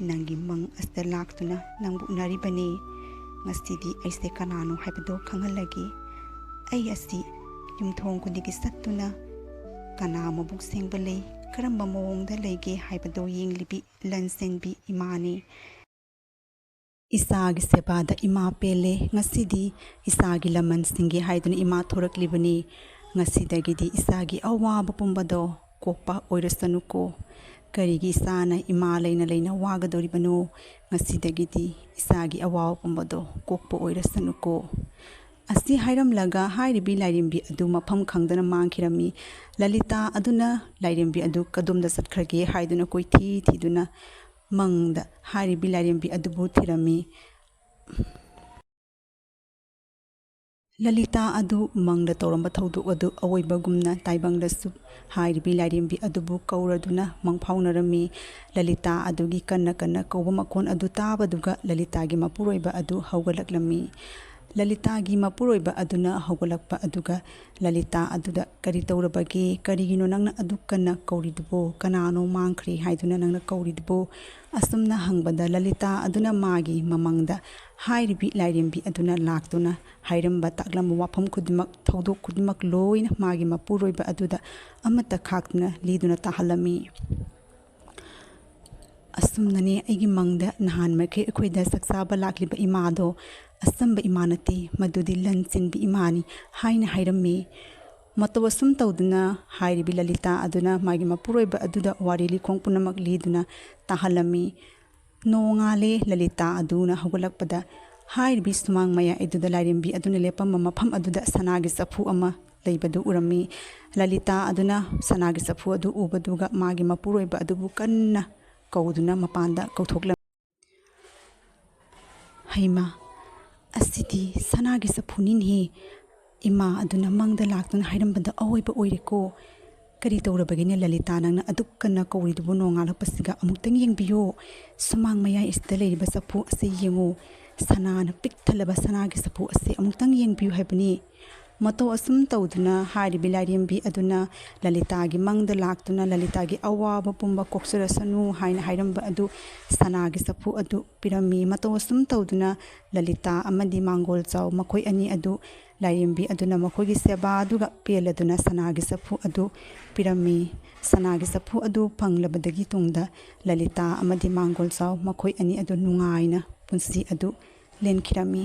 ꯅꯪꯒꯤ ꯃꯪ ꯑꯁꯤꯗ ꯂꯥꯛꯇꯨꯅ ꯅꯪꯕꯨ ꯎꯅꯔꯤꯕꯅꯤ꯫ ꯉꯁꯤꯗꯤ ꯑꯩꯁꯦ ꯀꯅꯥꯅꯣ ꯍꯥꯏꯕꯗꯣ ꯈꯪꯍꯜꯂꯒꯦ꯫ ꯑꯩ ꯑꯁꯤ ꯌꯨꯝꯊꯣꯡ ꯈꯨꯗꯤꯡꯒꯤ ꯆꯠꯇꯨꯅ ꯀꯅꯥ ꯃꯕꯨꯛ ꯁꯦꯡꯕ ꯂꯩ, ꯀꯔꯝꯕ ꯃꯑꯣꯡꯗ ꯂꯩꯒꯦ ꯍꯥꯏꯕꯗꯣ ꯌꯦꯡꯂꯤꯕꯤ ꯂꯟꯆꯦꯟꯕꯤ ꯏꯃꯥꯅꯤ꯫ ꯏꯆꯥꯒꯤ ꯁꯦꯕꯥꯗ ꯏꯃꯥ ꯄꯦꯜꯂꯦ꯫ ꯉꯁꯤꯗꯤ ꯏꯆꯥꯒꯤ ꯂꯃꯟꯁꯤꯡꯒꯤ ꯍꯥꯏꯗꯨꯅ ꯏꯃꯥ ꯊꯣꯔꯛꯂꯤꯕꯅꯤ꯫ ꯉꯁꯤꯗꯒꯤꯗꯤ ꯏꯆꯥꯒꯤ ꯑꯋꯥꯕ ꯄꯨꯝꯕꯗꯣ ꯀꯣꯛꯄ ꯑꯣꯏꯔꯁꯅꯨꯀꯣ꯫ ꯀꯔꯤꯒꯤ ꯏꯆꯥꯅ ꯏꯃꯥ ꯂꯩꯅ ꯂꯩꯅ ꯋꯥꯒꯗꯧꯔꯤꯕꯅꯣ? ꯉꯁꯤꯗꯒꯤꯗꯤ ꯏꯆꯥꯒꯤ ꯑꯋꯥꯕ ꯄꯨꯝꯕꯗꯣ ꯀꯣꯛꯄ ꯑꯣꯏꯔꯁꯅꯨꯀꯣ꯫ ꯑꯁꯤ ꯍꯥꯏꯔꯝꯂꯒ ꯍꯥꯏꯔꯤꯕꯤ ꯂꯥꯏꯔꯦꯝꯕꯤ ꯑꯗꯨ ꯃꯐꯝ ꯈꯪꯗꯅ ꯃꯥꯡꯈꯤꯔꯝꯃꯤ꯫ ꯂꯂꯤꯇꯥ ꯑꯗꯨꯅ ꯂꯥꯏꯔꯦꯝꯕꯤ ꯑꯗꯨ ꯀꯗꯣꯝꯗ ꯆꯠꯈ꯭ꯔꯒꯦ ꯍꯥꯏꯗꯨꯅ ꯀꯣꯏꯊꯤ ꯊꯤꯗꯨꯅ ꯃꯪꯗ ꯍꯥꯏꯔꯤꯕꯤ ꯂꯥꯏꯔꯦꯝꯕꯤ ꯑꯗꯨꯕꯨ ꯊꯤꯔꯝꯃꯤ꯫ ꯂꯂꯤꯇꯥ ꯑꯗꯨ ꯃꯪꯗ ꯇꯧꯔꯝꯕ ꯊꯧꯗꯣꯛ ꯑꯗꯨ ꯑꯑꯣꯏꯕꯒꯨꯝꯅ ꯇꯥꯏꯕꯪꯗꯁꯨ ꯍꯥꯏꯔꯤꯕꯤ ꯂꯥꯏꯔꯦꯝꯕꯤ ꯑꯗꯨꯕꯨ ꯀꯧꯔꯗꯨꯅ ꯃꯪ ꯐꯥꯎꯅꯔꯝꯃꯤ꯫ ꯂꯂꯤꯇꯥ ꯑꯗꯨꯒꯤ ꯀꯟꯅ ꯀꯟꯅ ꯀꯧꯕ ꯃꯈꯣꯟ ꯑꯗꯨ ꯇꯥꯕꯗꯨꯒ ꯂꯂꯤꯇꯥꯒꯤ ꯃꯄꯨꯔꯣꯏꯕ ꯑꯗꯨ ꯍꯧꯒꯠꯂꯛꯂꯝꯃꯤ꯫ ꯂꯂꯤꯇꯥꯒꯤ ꯃꯄꯨꯔꯣꯏꯕ ꯑꯗꯨꯅ ꯍꯧꯒꯠꯂꯛꯄ ꯑꯗꯨꯒ ꯂꯂꯤꯇꯥ ꯑꯗꯨꯗ, "ꯀꯔꯤ ꯇꯧꯔꯕꯒꯦ? ꯀꯔꯤꯒꯤꯅꯣ ꯅꯪꯅ ꯑꯗꯨꯛ ꯀꯟꯅ ꯀꯧꯔꯤꯗꯨꯕꯨ? ꯀꯅꯥꯅꯣ ꯃꯥꯡꯈ꯭ꯔꯦ ꯍꯥꯏꯗꯨꯅ ꯅꯪꯅ ꯀꯧꯔꯤꯗꯨꯕꯨ?" ꯑꯁꯨꯝꯅ ꯍꯪꯕꯗ ꯂꯂꯤꯇꯥ ꯑꯗꯨꯅ ꯃꯥꯒꯤ ꯃꯃꯪꯗ ꯍꯥꯏꯔꯤꯕꯤ ꯂꯥꯏꯔꯦꯝꯕꯤ ꯑꯗꯨꯅ ꯂꯥꯛꯇꯨꯅ ꯍꯥꯏꯔꯝꯕ ꯇꯥꯛꯂꯝꯕ ꯋꯥꯐꯝ ꯈꯨꯗꯤꯡꯃꯛ, ꯊꯧꯗꯣꯛ ꯈꯨꯗꯤꯡꯃꯛ ꯂꯣꯏꯅ ꯃꯥꯒꯤ ꯃꯄꯨꯔꯣꯏꯕ ꯑꯗꯨꯗ ꯑꯃꯠꯇ ꯈꯥꯛꯇꯅ ꯂꯤꯗꯨꯅ ꯇꯥꯍꯜꯂꯝꯃꯤ꯫ "ꯑꯁꯨꯝꯅꯅꯦ ꯑꯩꯒꯤ ꯃꯪꯗ ꯅꯍꯥꯟ ꯃꯈꯩ ꯑꯩꯈꯣꯏꯗ ꯆꯥꯛ ꯆꯥꯕ ꯂꯥꯛꯂꯤꯕ ꯏꯃꯥꯗꯣ ꯑꯆꯝꯕ ꯏꯃꯥ ꯅꯠꯇꯦ, ꯃꯗꯨꯗꯤ ꯂꯟ ꯆꯦꯟꯕꯤ ꯏꯃꯥꯅꯤ" ꯍꯥꯏꯅ ꯍꯥꯏꯔꯝꯃꯤ꯫ ꯃꯇꯧ ꯑꯁꯨꯝ ꯇꯧꯗꯨꯅ ꯍꯥꯏꯔꯤꯕꯤ ꯂꯂꯤꯇꯥ ꯑꯗꯨꯅ ꯃꯥꯒꯤ ꯃꯄꯨꯔꯣꯏꯕ ꯑꯗꯨꯗ ꯋꯥꯔꯤ ꯂꯤꯈꯣꯡ ꯄꯨꯝꯅꯃꯛ ꯂꯤꯗꯨꯅ ꯇꯥꯍꯜꯂꯝꯃꯤ꯫ ꯅꯣꯡꯉꯥꯜꯂꯦ꯫ ꯂꯂꯤꯇꯥ ꯑꯗꯨꯅ ꯍꯧꯒꯠꯂꯛꯄꯗ ꯍꯥꯏꯔꯤꯕꯤ ꯁꯨꯃꯥꯡ ꯃꯌꯥꯏ ꯑꯗꯨꯗ ꯂꯥꯏꯔꯦꯝꯕꯤ ꯑꯗꯨꯅ ꯂꯦꯞꯄꯝꯕ ꯃꯐꯝ ꯑꯗꯨꯗ ꯁꯅꯥꯒꯤ ꯆꯐꯨ ꯑꯃ ꯂꯩꯕꯗꯨ ꯎꯔꯝꯃꯤ꯫ ꯂꯂꯤꯇꯥ ꯑꯗꯨꯅ ꯁꯅꯥꯒꯤ ꯆꯐꯨ ꯑꯗꯨ ꯎꯕꯗꯨꯒ ꯃꯥꯒꯤ ꯃꯄꯨꯔꯣꯏꯕ ꯑꯗꯨꯕꯨ ꯀꯟꯅ ꯀꯧꯗꯨꯅ ꯃꯄꯥꯟꯗ ꯀꯧꯊꯣꯛꯂꯝꯃꯤ꯫ "ꯍꯩꯃꯥ, ꯑꯁꯤꯗꯤ ꯁꯅꯥꯒꯤ ꯆꯐꯨꯅꯤꯅꯦꯍꯦ! ꯏꯃꯥ ꯑꯗꯨꯅ ꯃꯪꯗ ꯂꯥꯛꯇꯨꯅ ꯍꯥꯏꯔꯝꯕꯗ ꯑꯑꯣꯏꯕ ꯑꯣꯏꯔꯦꯀꯣ꯫ "ꯀꯔꯤ ꯇꯧꯔꯕꯒꯤꯅꯦ ꯂꯂꯤꯇꯥ, ꯅꯪꯅ ꯑꯗꯨꯛ ꯀꯟꯅ ꯀꯧꯔꯤꯗꯨꯕꯨ? ꯅꯣꯡꯉꯥꯜꯂꯛꯄꯁꯤꯒ ꯑꯃꯨꯛꯇꯪ ꯌꯦꯡꯕꯤꯌꯨ꯫ ꯁꯨꯃꯥꯡ ꯃꯌꯥꯏ ꯑꯁꯤꯗ ꯂꯩꯔꯤꯕ ꯆꯐꯨ ꯑꯁꯤ ꯌꯦꯡꯉꯨ꯫ ꯁꯅꯥꯅ ꯄꯤꯛ ꯊꯜꯂꯕ ꯁꯅꯥꯒꯤ ꯆꯐꯨ ꯑꯁꯤ ꯑꯃꯨꯛꯇꯪ ꯌꯦꯡꯕꯤꯌꯨ ꯍꯥꯏꯕꯅꯤ"꯫ ꯃꯇꯧ ꯑꯁꯨꯝ ꯇꯧꯗꯨꯅ ꯍꯥꯏꯔꯤꯕꯤ ꯂꯥꯏꯔꯦꯝꯕꯤ ꯑꯗꯨꯅ ꯂꯂꯤꯇꯥꯒꯤ ꯃꯪꯗ ꯂꯥꯛꯇꯨꯅ ꯂꯂꯤꯇꯥꯒꯤ ꯑꯋꯥꯕ ꯄꯨꯝꯕ ꯀꯣꯛꯆꯔꯁꯅꯨ ꯍꯥꯏꯅ ꯍꯥꯏꯔꯝꯕ ꯑꯗꯨ ꯁꯅꯥꯒꯤ ꯆꯐꯨ ꯑꯗꯨ ꯄꯤꯔꯝꯃꯤ꯫ ꯃꯇꯧ ꯑꯁꯨꯝ ꯇꯧꯗꯨꯅ ꯂꯂꯤꯇꯥ ꯑꯃꯗꯤ ꯃꯥꯡꯒꯣꯜ ꯆꯥꯎ ꯃꯈꯣꯏ ꯑꯅꯤ ꯑꯗꯨ ꯂꯥꯏꯔꯦꯝꯕꯤ ꯑꯗꯨꯅ ꯃꯈꯣꯏꯒꯤ ꯁꯦꯕꯥ ꯑꯗꯨꯒ ꯄꯦꯜꯂꯗꯨꯅ ꯁꯅꯥꯒꯤ ꯆꯐꯨ ꯑꯗꯨ ꯄꯤꯔꯝꯃꯤ꯫ ꯁꯅꯥꯒꯤ ꯆꯐꯨ ꯑꯗꯨ ꯐꯪꯂꯕꯗꯒꯤ ꯇꯨꯡꯗ ꯂꯂꯤꯇꯥ ꯑꯃꯗꯤ ꯃꯥꯡꯒꯣꯜ ꯆꯥꯎ ꯃꯈꯣꯏ ꯑꯅꯤ ꯑꯗꯨ ꯅꯨꯡꯉꯥꯏꯅ ꯄꯨꯟꯁꯤ ꯑꯗꯨ ꯂꯦꯟꯈꯤꯔꯝꯃꯤ꯫